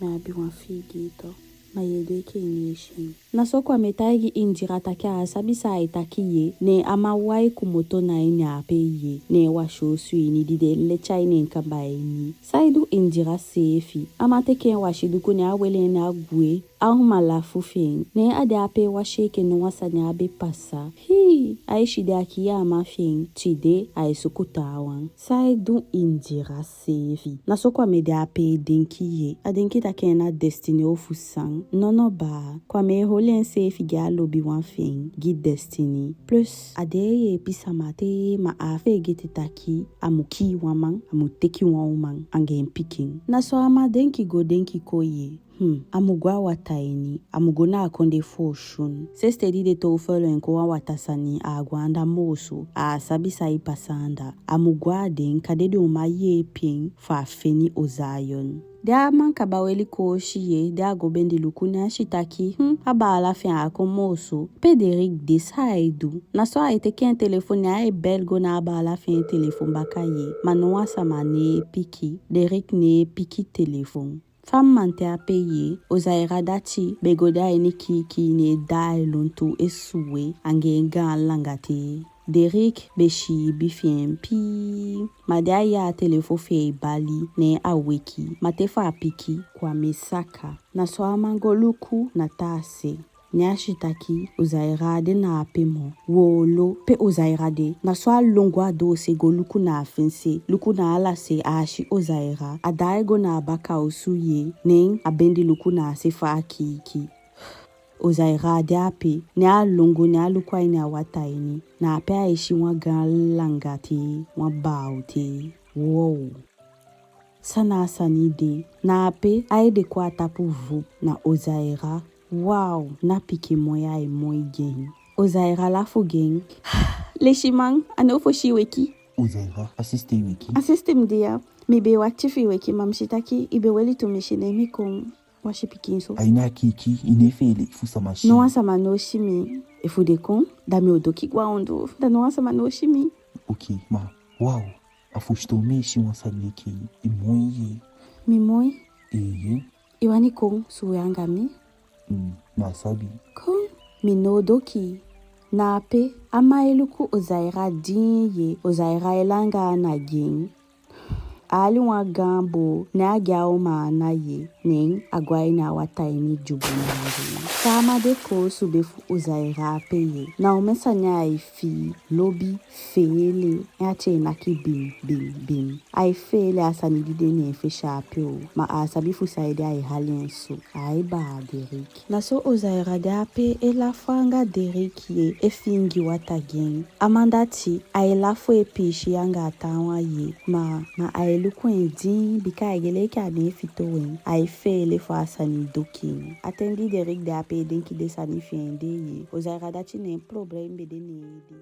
Mi abi wan fii gi i tu. Ma ye du enke i ná e si en. Na so Kwame taigi Indira taki a á sabi san ai taki ye, ne a man wai komoto na ini ape ye, ne en wasi osu ini di den leti a ini en kamba ini. San e du Indira seefi? A man teke en wasi duku ne a weli en ne a gwe. A uman lafu fi en. Ne a de ape e wasi enke no wan sani á be pasa. Hii, ai si de a kii a man fi en. Tide ai suku taawan. San e du Indira seefi? Na so Kwame de ape e denki ye. A denki taki en na Destiny ofu san. Nono baa. Kwame e holi enseefi gi a lobiwan fi en, gi Destiny. Plus, a de e yeepi sama te, ma a á feegete taki a mu kii wan man, a mu teke wan uman anga en pikin. Na so a man denki go denki kon ye. Hmm, a mu go a wataa ini, a mu go na a kondee fu Osun. Sesitei di den tofolo en kon a wataa sani, a á go anda moo so, a á sabi san e pasa anda. A mu go a den, kande den o man yeepi en fu a feni Ozayon. Di a man kaba weli koosi ye, di a go bendi luku ne a si taki, hmm, a baala fi en á kon moo so. Pe Derrick de, san ai du? Na so ai teke en telefon ne ai bel go na a baala fi en telefon baka ye. Ma no wan sama ná e piki, Derrick ná e piki telefon. Fa mamanten ape ye, Ozaira dati be go de a ini kiiki ne e daai lontu e suwen anga en gaan langa tee. Derrick be siibi fi en pii. Ma di a yee a telefon fi en e bali, ne a weki. Ma te fu a piki, Kwame saka. Na so a man go luku na taa se. Ne a si taki Ozaira á de na ape moo. Woolo, pe Ozaira de? Na so a lon go a doose go luku na a fensee, luku na ala se, a á si Ozaira. A daai go na a baka osu ye, neen a bendi luku na a se fu a kiiki. Ozaira á de ape. Ne a lon go, ne a luku a ini a wataa ini. Na ape ai si wan gaan langa tee, wan baaw tee. Wow. San na a sani de? Na ape a ede kon a tapu vup, na Ozaira. Wow, na pikin moi ai moi gi en. Ozaira lafu gi en. Lesiman, a now fosi i weki? Ozaira, a sesitei weki? A sesitei mi de ya. Mi be e wakiti fi i weki, ma mi si taki i be weli tumisi, ne mi kon wasi pikinso. A ini a kiiki, i ná e feele fu sama si i? No wan sama ná o si mi. Efu den kon, da mi o doki go a ondoo, da no wan sama ná o si mi. Oke, ma, wow, a fosi toon mi e si wan sani enke i moi ye. Mi moi? Eeye. I wani kon suwen anga mi? Mm, mi á sabi. Kon, mi ná o doki. Na ape a man e luku Ozaira diin ye, Ozaira e langa ana gi en. A hali wan gaan boo, ne a gi a uman ana ye, neen a go a ini a wataa ini dyubu na a ini. Sama de koo sube fu Ozaira ape ye. Na omen sani ai fii, lobi, feele, en ati e naki bim, bim, bim. Ai feele a sani di de ne en fesi ape o, ma a á sabi fu saide ai hali en so. Ai baa Derrick. Na so Ozaira de ape e lafu anga Derrick ye, e fiingi wataa gi en. A man dati, ai lafu e piisii anga a taawan ye, ma, ma ai luku en diin, bika ai gei enke a ná e fitoow en. Ai feele fu a sani doki en. A ten di Derrick de ape e denki den sani fi en de ye, Ozaira dati neen problem be de ne en ede.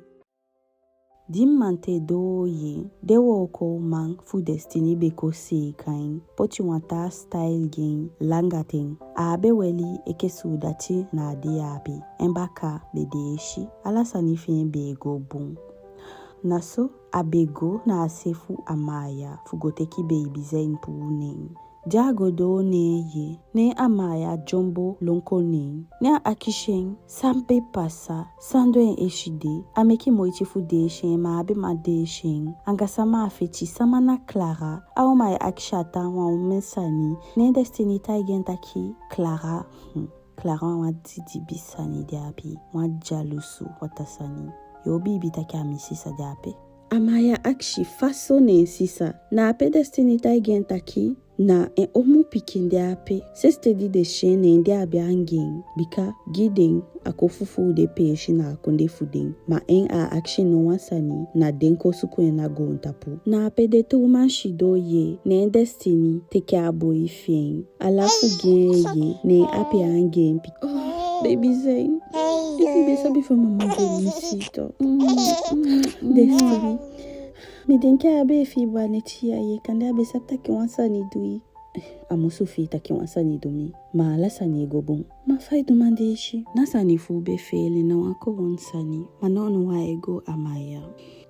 Di mamanten doo ye, den wookouman fu Destiny be kon seeka en, poti wan taa style gi en langa ten. A á be weli enke suudati na a dei ape. En baka be deesi, ala sani fi en be e go bun. Na so a be go na a se fu Amaya fu go teke beibi Zain puu neen. Di a go doo neen ye, ne Amaya dyombo lon kon neen. Ne a akisi en san be pasa, san du en eside. A meke moiti fu deesi en, ma a be man deesi en. Anga sama a feti, sama na Clara? A uman e akisi a taawan omen sani. Ne Destiny taigi en taki Clara, hmm, Clara wan didibi sani de ape, wan dyalusu wataa sani. Yu o biibi taki a mi sisa de ape? Amaya akisi fa so neen sisa. Na ape Destiny taigi en taki na en omu pikin de ape. Sensi di den si en, neen den abi anga en. Bika gi den a kon fufuu den peesi na a kondee fu den. Ma en á akisi no wan sani, na den kon suku en na goontapu. Na ape den tu uman sidon ye, ne Destiny teke a boi fi en. A lafu gi en ye, ne a ape anga en pikin. Oh, baby Zain. Efu i be sabi fa mama be misi i tu. Mm, mm, mm. Destiny. Mi denki a be e fii bun a neti ya ye, kande a be sabi taki wan sani du i. A musu fii taki wan sani du mi. Ma ala sani e go bun. Ma fa i du man deesi? Na sani fu u be feele, na wan kowownu sani. Ma nownow a e go, Amaya.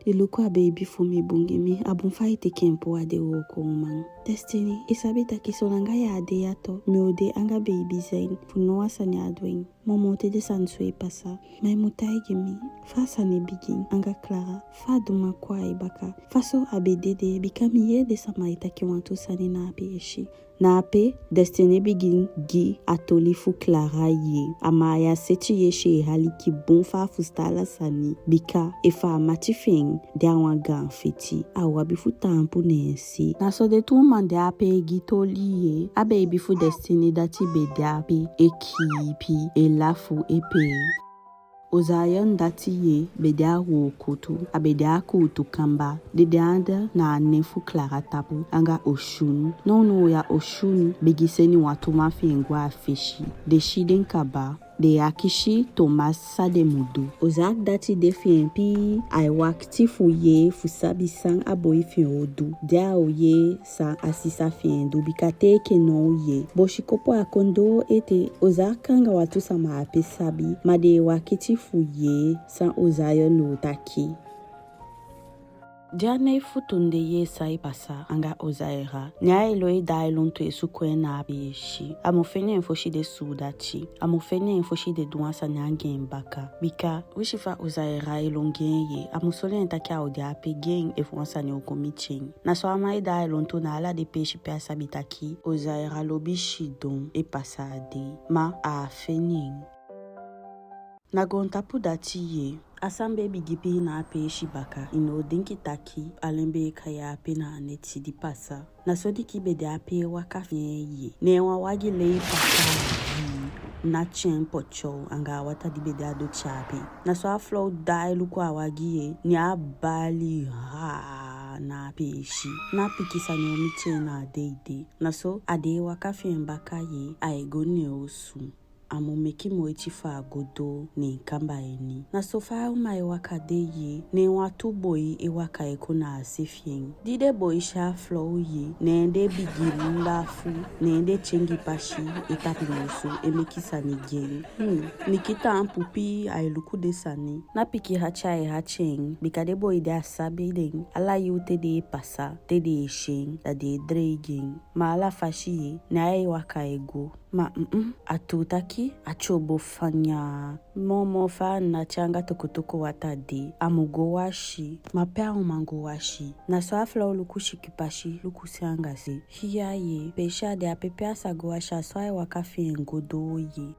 I luku a beibi fu mi bun gi mi, a bun fa i teke en puu a den wooko uman. Destiny, i sabi taki solanga yu á de ya tu, mi o de anga beibi Zain, fu no wan sani á du en. Momo te den sani so e pasa, ma i mu taigi mi fa a sani bigin anga Clara, fa a du man kon a i baka, fa so a be dede, bika mi yee den sama e taki wantu sani na a peesi. Na ape Destiny bigin gi a toli fu Clara ye. Amaya seti yesi e aliki bun fu a fusutan ala sani, bika efu a mati fi en de a wan gaan feti, a o abi fu taampu neen se. Na so den tu uman de ape e gi toli ye. A beibi fu Destiny dati be de ape e kiipi, e lafu, e pee. Ozayon dati ye be de a wooko tu, a be de a kuutu kamba, den de anda na a nen fu Clara tapu, anga Oshun. Nownow ya Oshun bigin seni wantu man fi en go a fesi. Den si den kaba, den e akisi Thomas san den mu du. Ozak dati de fi en pii, ai wakiti fu yee fu sabi san a boi fi en o du. Di a o yee san a sisa fi en du, bika te enke now ye, bosikopu á kon doo ete. Ozak anga wantu sama ape sabi, ma den e wakiti fu yee san Ozayon o taki. Di a nai futu de ye san e pasa anga Ozaira, ne ai lon e daai lontu e suku en na a peesi. A mu fende en fosi den suudati, a mu fende en fosi den du wan sani anga en baka. Bika winsi fa Ozaira e lon gi en ye, a mu soi en taki a o de ape gi en efu wan sani o kon miti en. Na so a man e daai lontu na ala den peesi pe a sabi taki Ozaira lobi sidon e pasa a dei, ma a á fende en. Na goontapu dati ye, a san be bigin pii na a peesi baka, i ná o denki taki alen be e kai ape na a neti di pasa. Na so Niki be de ape e waka fi en ye, ne wan wagi lei pasa, na tyen potyow anga a wataa di be de a doti ape. Na so a flow daai luku a wagi ye, ne a bali haa na a peesi. Na pikin sani o miti en na a dei de. Na so a de e waka fi en baka ye, ai go neen osu. A mu meke moiti fu a go doo neen kamba ini. Na so fa a uman e waka de ye, ne wantu boi e waka e kon na a se fi en. Di den boi si a flow ye, ne den bigin lafu, ne den tyengi pasi e tapu neen osu e meke sani gi en. Hmm, Niki taampu pii ai luku den sani. Na pikin ati ai ati en, bika den boi de á sabi den. Ala yuu te den e pasa, te den e si en, da den e dreigi en. Ma ala fasi ye, ne ai waka e go. Ma, mm, mm, a tuu taki a tyobo fanya. Moomoo fa a nati anga tokotokowataa de, a mu go wasi. Ma pe a o man go wasi? Na so a flow luku sikin pasi, luku se anga se. Iya ye, peesi a de ape pe a sa go wasi, a so ai waka fi en go doo ye.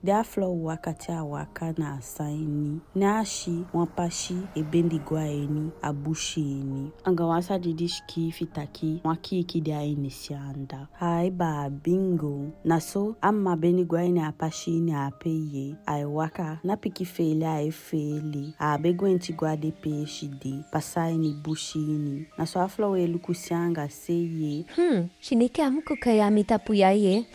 Di a flow waka te a waka na a san ini, ne a si wan pasi e bendi go a ini a busi ini. Anga wan sani di sikiifi taki wan kiiki de a ini se anda. Ai baa bingo. Na so a mma bendi go a ini a pasi ini ape ye. Ai waka, na pikin feele ai feele. A á be gwenti go a den peesi de, pasa a ini busi ini. Na so a flow e luku se anga se ye. Hmm, si Niki á mu kon kai a mi tapu ya ye.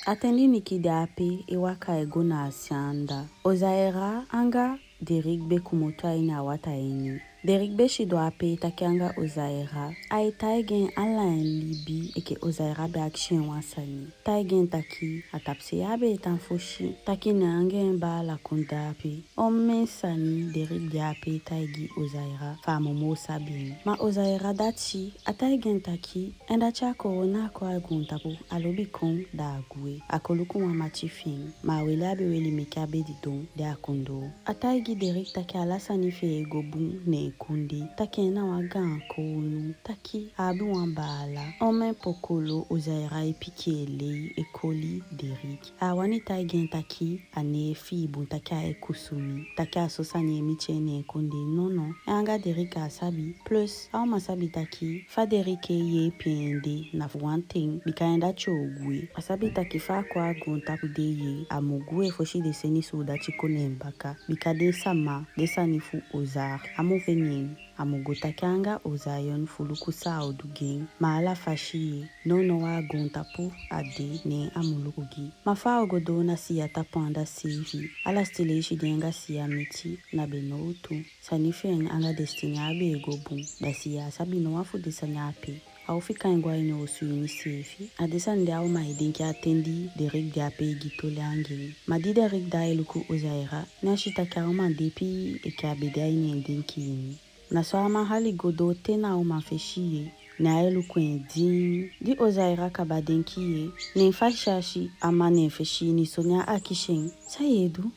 A ten di Niki de ape e waka e go na a se anda, Ozaira anga Derek be komoto a ini a wataa ini. Derrick be sidon ape e taki anga Ozaira. Ai taigi en ala en libi enke Ozaira be akisi en wan sani. Taigi en taki a tapusei a be e tan fosi, taki na en anga en baala kon de ape. Omen sani Derrick de ape e taigi Ozaira fu a mu moo sabi en. Ma Ozaira dati, a taigi en taki en dati á kon, ná kon a goontapu, a lobi kon da a gwe. A kon luku wan mati fi en, ma a weli a be weli meke a be didon de a kon doo. A taigi Derrick taki ala sani fi en e go bun ne en kondee, taki en na wan gaan kownu, taki a abi wan baala. Omen poku Ozaira e piki e lei e koli Derrick. A wani taigi en taki a ná e fii bun, taki ai kusumi, taki a so sani e miti en ne en kondee. Nono, en anga Derrick á sabi. Plus, a uman sabi taki fa Derrick e yeepi en de na fu wan ten, bika en dati o gwe. A sabi taki fa a kon a goontapu de ye, a mu gwe fosi den seni suudati kon ne en baka. Bika den sama, den sani fu Ozark, a mu feni en. A mu go taki anga Ozayon fu luku san a o du gi en. Ma ala fasi ye, nownow a goontapu a de, ne a mu luku gi. Ma fa a o go doo na Siya tapu anda seefi? Ala siteleisi di en anga Siya miti, na be nowtu. Sani fi en anga Destiny á be e go bun. Da Siya á sabi ná wan fu den sani ape. A o fika en go a ini osu ini seefi. A den sani de a uman e denki a ten di Derrick de ape e gi toli anga en. Ma di Derrick daai e luku Ozaira, ne a si taki a uman de pii enke a be de a ini en denki ini. Na so a man hali go doo te na a uman fesi ye, ne ai luku en diin. Di Ozaira kaba denki ye, ne fa a si a man ne en fesi ini so, ne a akisi en: San ye du?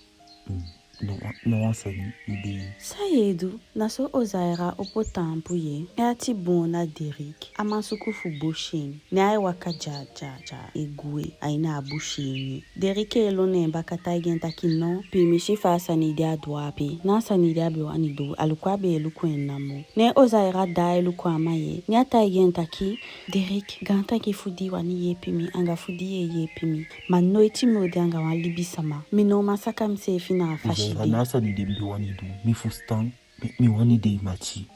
Mm, no, no wan sani, mi de. San ye du? Na so Ozaira opo taampu ye, ne a ati boon na Derrick. A man suku fu bosi en, ne ai waka dya dya dya e gwe a ini a busi ini. Derrick e lon ne en baka taigi en taki no, piimisi fu a sani di a du ape, ná a sani di a be wani du. A luku a be e luku en namo. Ne Ozaira daai e luku a man ye, ne a taigi en taki: Derrick, gaantangi fu di i wani yeepi mi anga fu di ye yeepi mi. Ma noiti mi o de anga wan libisama. Mi ná o man saka miseefi na a fasi de. Ozaira, ná a sani de mi be wani du. Mi fusutan, mi, mi wani de i mati.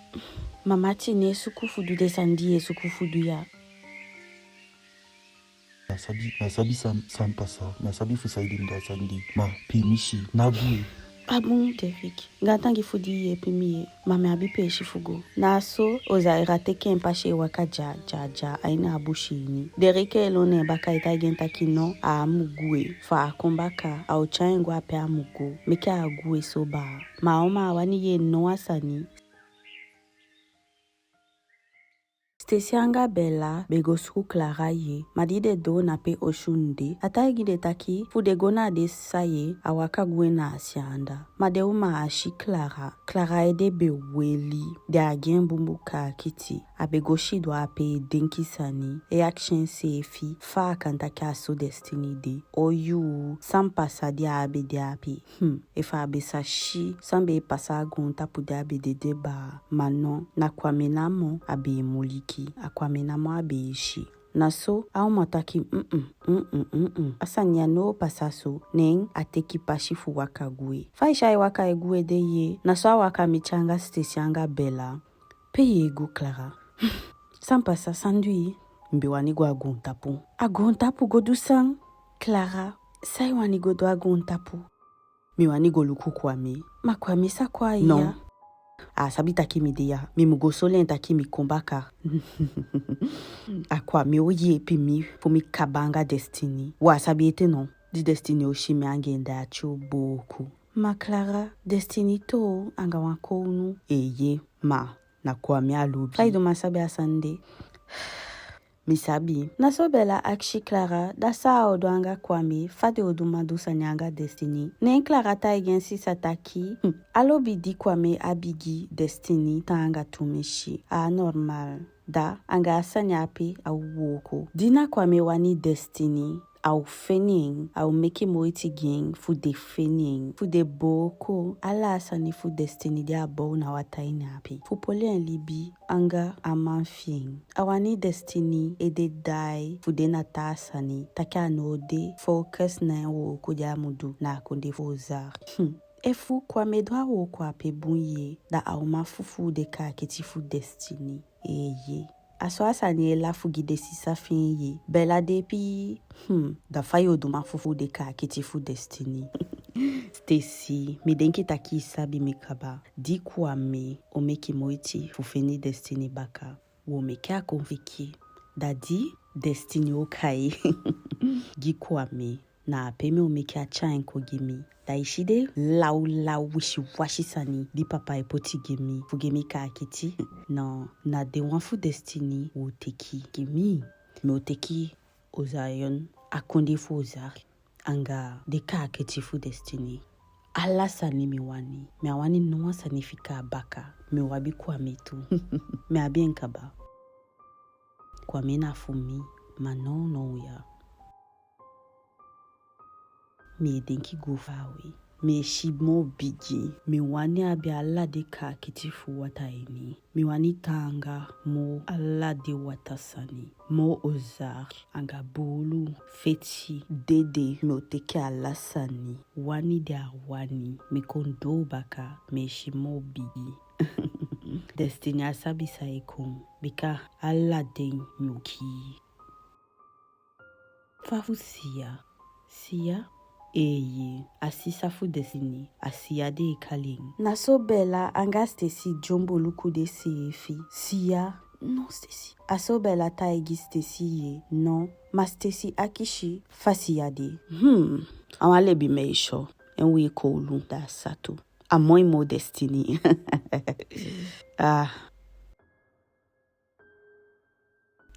Ma mati, ná e suku fu du den sani di ye suku fu du ya. Mi á sabi, mi á sabi san, san pasa, mi á sabi fu saide mi du a sani de. Ma piimisi, ná gwe. A bun, Derrick. Gaantangi fu di i yeepi mi ye. Ma mi abi peesi fu go. Na so Ozaira teke en pasi e waka dya dya dya a ini a busi ini. Derrick e lon ne en baka e taigi en taki no, a á mu gwe. Fa a kon baka, a o tyai en go a pe a mu go. Meke a gwe so baa. Ma a uman á wani yee ná wan sani. Stacy anga Bella be go suku Clara ye, ma di den doo na pe osu de, a taigi den taki fu den go na den sisa ye, a waka gwe na a se anda. Ma den uman á si Clara. Clara ede be weli, den á gi en bunbun kaakiti. A be go sidon ape e denki sani, e akisi enseefi fa a kan taki a so Destiny de. Oyuu, san pasa di a be de ape? Hmm, efu a be sa si san be e pasa a goontapu di a be dede baa. Ma no, na Kwame namo a be e muliki, a Kwame namo a be e si. Na so a uman taki: Mm-mm, mm-mm, mm-mm. A sani ya ná o pasa so. Neen a teki pasi fu waka gwe. Fa i si ai waka e gwe de ye, na so a waka miti anga Stacy anga Bella. Pe ye go, Clara? San pasa, san du i? Mi be wani go a goontapu. A goontapu go du san? Clara, san i wani go du a goontapu? Mi wani go luku Kwame. Ma Kwame sa kon a i ya? No. A á sabi taki mi de ya. Mi mu go soi en taki mi kon baka. A Kwame o yeepi mi fu mi kaba anga Destiny. Wi á sabi ete no. Di Destiny o si mi anga en, da ati o booko. Ma Clara, Destiny toow anga wan kownu. Eeye, ma na Kwame a lobi. Fa i du man sabi a sani de? Mi sabi. Na so Bella akisi Clara, da san a o du anga Kwame, fa den o du man du sani anga Destiny. Neen Clara taigi en sisa taki, hmm, a lobi di Kwame abi gi Destiny taanga tumisi. A á normal. Da anga a sani ape a o wooko. Di na Kwame wani Destiny, a o feni en, a o meke moiti gi en fu den feni en, fu den booko ala a sani fu Destiny di a bow na wataa ini ape, fu poli en libi anga a man fi en. A wani Destiny ede daai fu de na taa sani, taki a ná o de focus na en wooko di a mu du na a kondee fu Ozark. Hmm. Efu Kwame du a wooko ape bun ye, da a o man fufuu den kaakiti fu Destiny. Eeye. A so a sani e lafu gi den sisa fi en ye. Bella de pii. Hmm, da fa yo du man fufuu den kaakiti fu Destiny? Stacy, mi denki taki i sabi mi kaba. Di Kwame o meki moiti fu feni Destiny baka, wo meki a kon fiki. Da di Destiny o kai gi Kwame, na ape mi o meki a tyai en kon gi mi. Da i si den lawlaw wisiwasi sani di papa e poti gi mi fu gi mi kaakiti. No, na den wan fu Destiny wo teki gi mi. Mi o teki Ozayon, a kondee fu Ozar, anga den kaakiti fu Destiny. Ala sani mi wani. Mi á wani no wan sani fika a baka. Mi o abi Kwame tu. Mi abi en kaba. Kwame na fu mi, ma nownow ya mi e denki go faawe. Mi e si moo bigi. Mi wani abi ala den kaakiti fu wata ini. Mi wani taanga moo ala den wata sani. Moo Ozar, anga buulu, feti, dede. Mi o teki ala sani. Wani den á wani, mi kon doo baka, mi e si moo bigi. Destiny á sabi san e kon, bika ala den mi o kii. Fa fu Siya? Siya? Eeye, a sisa fu Destiny, a Siya den e kali en. Na so Bella anga Stacy dyombo luku denseefi. Siya? No, Stacy. A so Bella taigi Stacy ye, no. Ma Stacy akisi fa Siya de. Hmm, a wan lebi meisyo, en wei kowlu, da a sa tu. A moi moo Destiny. Ah.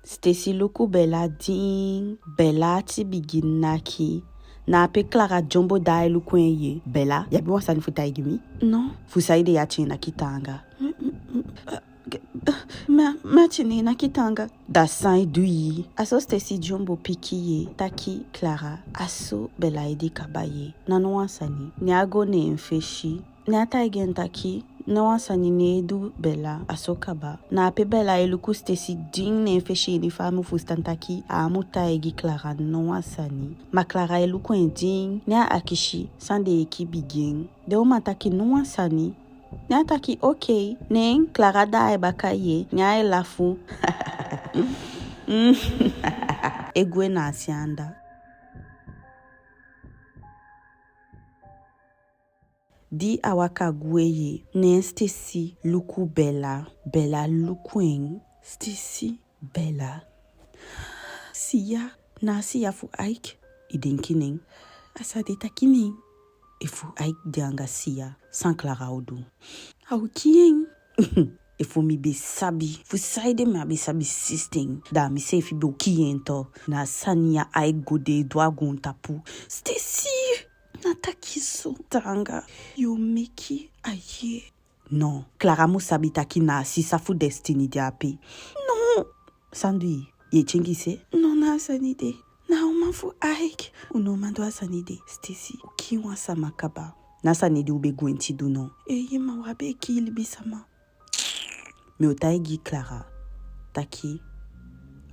Stacy luku Bella diin, Bella ati bigin naki. Na ape Clara dyombo daai luku en ye. Bella, yu abi wan sani fu taigi mi? No. Fu saide yu ati e naki taanga? Mm, mm, mm, eh, eh, mi, mi ati e naki taanga. Da san e du yu? A so Stacy dyombo piki ye, taki Clara, a so Bella ede kaba ye. Na no wan sani. Ne a go ne en fesi. Ne a taigi en taki, no wan sani ná e du Bella, a so kaba. Na ape Bella e luku Stacy diin ne en fesi ini fa a mu fusutan taki a á mu taigi Clara no wan sani. Ma Clara e luku en diin, ne a akisi san den e kibi gi en. Den uman taki no wan sani. Ne a taki okei. Neen Clara daai baka ye, ne ai lafu. E gwe na a se anda. Di a waka gwe ye, neen Stacy luku Bella. Bella luku en. Stacy, Bella. Siya, na a Siya fu Ike? I denki neen? A sa de taki neen. Efu Ike de anga Siya, san Clara o du? A o kii en. Efu mi be sabi fu saide mi á be sabi sisten, da miseefi be o kii en tu. Na a sani ya Ike go de e du a goontapu. Stacy! Na taki so, taanga, yu o meki a yee. No, Clara mu sabi taki na a sisa fu Destiny de ape. No! San du i? Yu e tyengi se? No, na a sani de. Na a uman fu Ike. U no man du a sani de. Stacy, u kii wan sama kaba. Na a sani di u be gwenti du no? Eeye, ma u á be e kii libisama. Mi o taigi Clara taki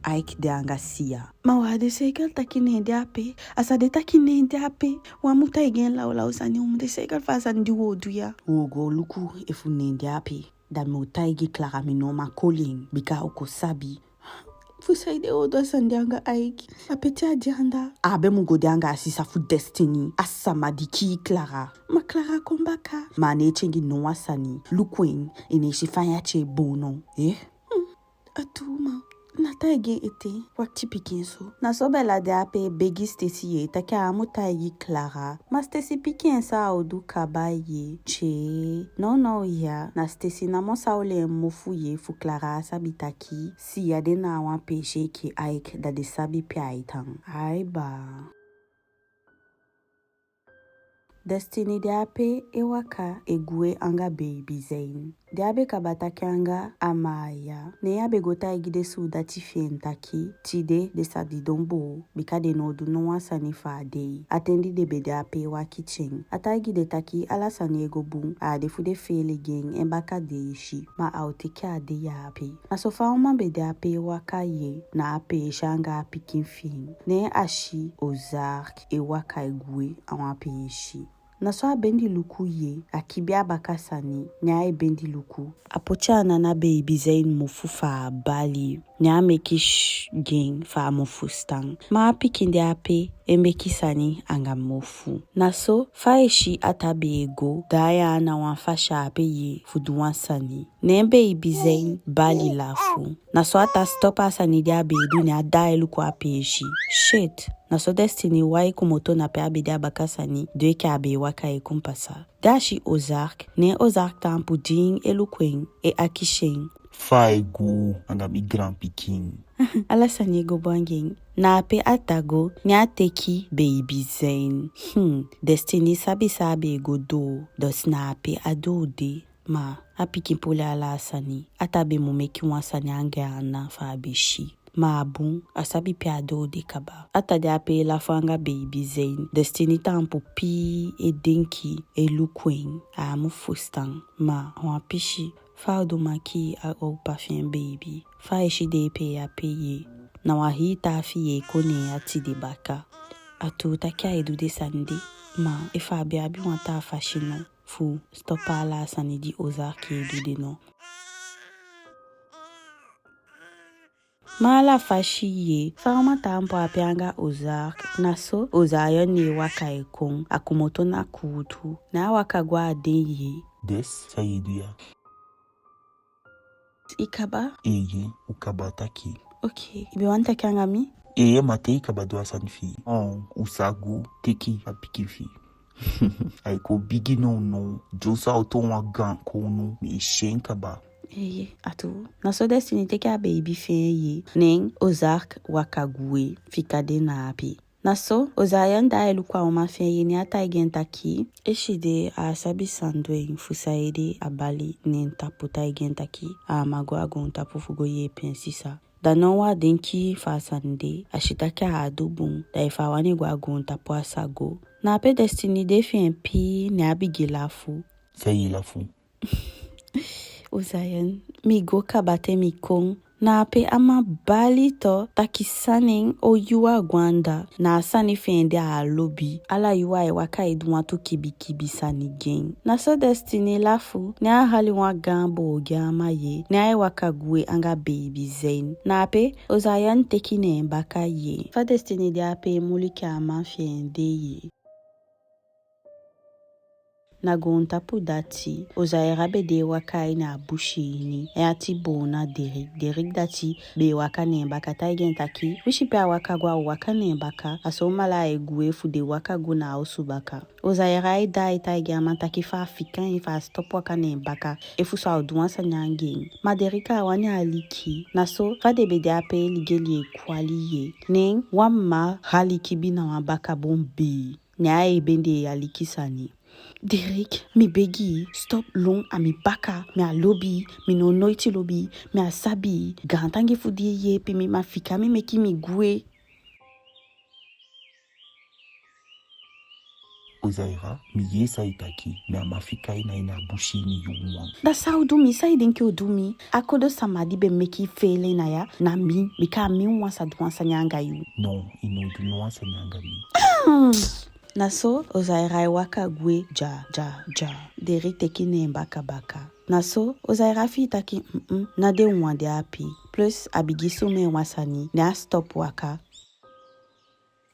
Ike de anga Siya. Ma u á de seiker taki neen de ape. A sa de taki neen de ape. U á mu taigi en lawlaw sani, u mu de seiker fu a sani di u o du ya. U o go luku efu neen de ape. Da mi o taigi Clara, mi no man koli en, bika a o kon sabi. Fu saide u o du a sani de anga Ike? A peti a de anda. A á be mu go de anga a sisa fu Destiny, a sama di kii Clara. Ma Clara kon baka. Ma a ná e tyengi no wan sani. Luku en, i ná e si fa en ati e boon no? Eh? Hmm. A tuu, ma ná taigi en ete. Wakiti pikinso. Na so Bella de ape e begi Stacy ye, taki a á mu taigi Clara. Ma Stacy piki en san a o du kaba ye. Tye. Nownow ya, na Stacy namo sa oli en mofu ye fu Clara á sabi taki Siya de na a wan peesi enke Ike, da den sabi pe ai tan. Ai baa. Destiny de ape e waka e gwe anga Baby Zain. Di a be kaba taki anga Amaya, ne a be go taigi den suudati fi en taki tide den sa didon boo, bika den ná o du no wan sani fu a dei. A ten di den be de ape e wakiti en, a taigi den taki ala sani e go bun, a á de fu den feele gi en en baka deesi, ma a o teke a dei ape. Na so fa a uman be de ape e waka ye, na a peesi anga a pikin fi en, ne a si Ozark e waka e gwe a wan peesi. Na so a bendi luku ye, a kibi a baka sani, ne ai bendi luku. A poti ana na beibi Zein mofu fu a bali, ne a meki shh gi en fu a mu fusutan. Ma a pikin de ape e meki sani anga mofu. Na so fa i si Atta be e go, da a ya na wan fasi ape ye fu du wan sani. Ne beibi Zein bali lafu. Na so Atta stop a sani di a be e du, ne a daai luku a peesi. Shit! Na so Destiny wai komoto na pe a be de a baka sani, du enke a be e waka e kon pasa. Da a si Ozark, ne Ozark taampu diin e luku en, e akisi en: Fa ai go anga mi gaanpikin? Ala sani e go bun anga en. Na ape Atta go, ne a teki beibi Zein. Hmm, Destiny sabi san a be e go doo, dus na ape a doo de. Ma a pikin poli ala a sani. Atta be mu meki wan sani anga en ana fu a be si. Ma a bun, a sabi pe a doo de kaba. Atta de ape e lafu anga beibi Zein. Destiny taampu pii e denki, e luku en. A á mu fusutan. Ma a wan pisi, fa a o du maki a opa fi en beibi? Fa ai si den e pee ape ye? Na wan hii taa fii e kon ne en ati de baka. A tuu taki ai du den sani de, ma efu a be abi wan taa fasi no fu stop ala a sani di Ozark e du de no. Ma ala fasi ye, fa a man taampu ape anga Ozark, na so Ozayon e waka e kon, a komoto na kuutu, ne a waka go a den ye. Des, san i e du ya? I kaba? Eeye, u kaba taki. Oke, i be wani taki anga mi? Eeye, ma te i kaba du a sani fi i, u sa go teki a pikin fi i. Ai kon bigi nownow, dyonson a o toon wan gaan kownu, mi e si en kaba. Eeye, a tuu. Na so Destiny teki a beibi fi en ye, neen Ozark waka gwe, fika den na ape. Na so Ozayon daai luku a uman fi en ye, ne a taigi en taki, eside a á sabi san du en, fu saide a bali neen tapu, taigi en taki a á man go a goontapu fu go yeepi en sisa. Da now a denki fa a sani de, a si taki a á du bun, da efu a wani go a goontapu a sa go. Na ape Destiny de fi en pii, ne a bigin lafu. San i e lafu? Ozayon, mi go kaba te mi kon. Na ape a man bali tu, taki san neen, o yuu a go anda, na a sani fi en de a á lobi. Ala yuu ai waka e du wantu kibikibi sani gi en. Na so Destiny lafu, ne a hali wan gaan boo gi a man ye, ne ai waka gwe anga beibi Zein. Na ape Ozayon teki neen baka ye. Fa Destiny de ape e muliki a man fi en de ye. Na goontapu dati, Ozaira be de e waka a ini a busi ini, e ati boon na Derrick. Derrick dati be e waka neen baka, taigi en taki, winsi pe a waka go a o waka neen baka, a so mala ai gwe fu den waka go na a osu baka. Ozaira e daai taigi a man taki fu a fika en, fu a stop waka neen baka, efuso a o du wan sani anga en. Ma Derrick á wani aliki. Na so fa den be de ape e ligeli e kwali ye, neen wan mma hali kibi na wan baka boon bee. Ne ai bendi e aliki sani. Derrick, mi begi i, stop lon a mi baka, mi á lobi i, mi ná o noiti lobi i, mi á sabi i, gaantangi fu di i e yeepi mi, ma fika mi, meki mi gwe. Ozaira, mi yee san i taki, mi á man fika i na ini a busi ini, yu wan. Da san o du mi, san i denki o du mi? A kodo sama di be meki i feele na ya, na mi, bika a mi wan sa du wan sani anga yu. No, i ná o du no wan sani anga mi. Na so Ozaira e waka gwe dya, dya, dya. Derrick teki neen baka baka. Na so Ozaira fii taki, mm, mm, ná den wan de ape. Plus, a bigin sumee wan sani, ne a stop waka.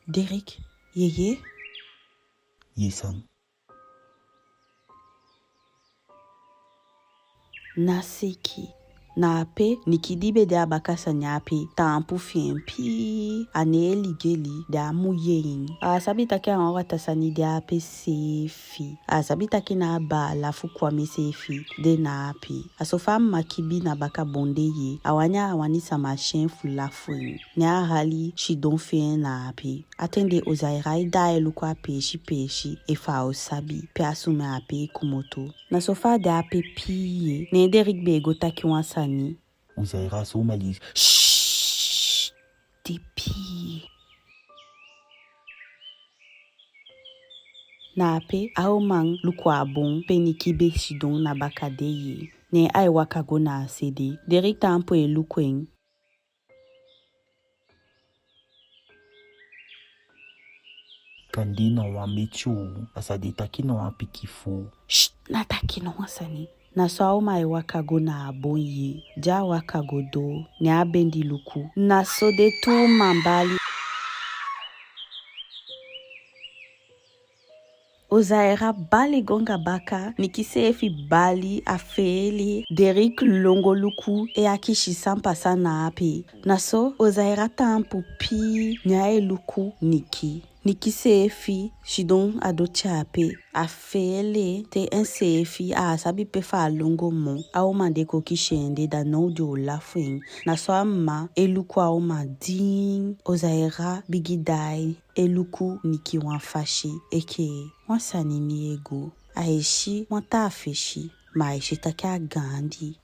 Derrick, yeye? Ye san? Na seki. Na ape Niki di be de a baka sani ape taampu fi en pii, a ná e ligeli, da a mu yee en. A á sabi taki a wan wata sani de ape seefi. A á sabi taki na a baala fu Kwame seefi de na ape. A so fa a mma kibi na baka boon de ye, a wani á wani sama si en fu lafu en. Ne a hali sidon fi en na ape. A ten de Ozaira e daai luku a peesi peesi efu a o sabi pe a sumee ape e komoto. Na so fa a de ape pii ye, ne Derrick be e go taki wan sani. Ozaira, so mali. Shh! De pii. Na ape a uman luku a boon pe Niki be sidon na baka de ye. Ne ai waka go na a se de. Derrick taampu e luku en. kande na wan meti o, a sa de taki na wan pikin fo. Shh, ná taki no wan sani. Na so a uman e waka go na a bon ye. Di a waka go doo, ne a bendi luku. Na so den tu uman bali. Ozaira bali go anga baka, Niki seefi bali, a feele. Derrick lon go luku e akisi san pasa na ape. Na so Ozaira taampu pii, ne ai luku Niki. Niki seefi sidon a doti ape, a feele te enseefi á sabi pe fa a lon go moo. A uman de kon kisi en de, da now den o lafu en. Na so a mma e luku a uman diin. Ozaira bigin daai e luku Niki wan fasi enke wan sani e go. Ai si wan taa fesi, ma ai si taki a gaandi.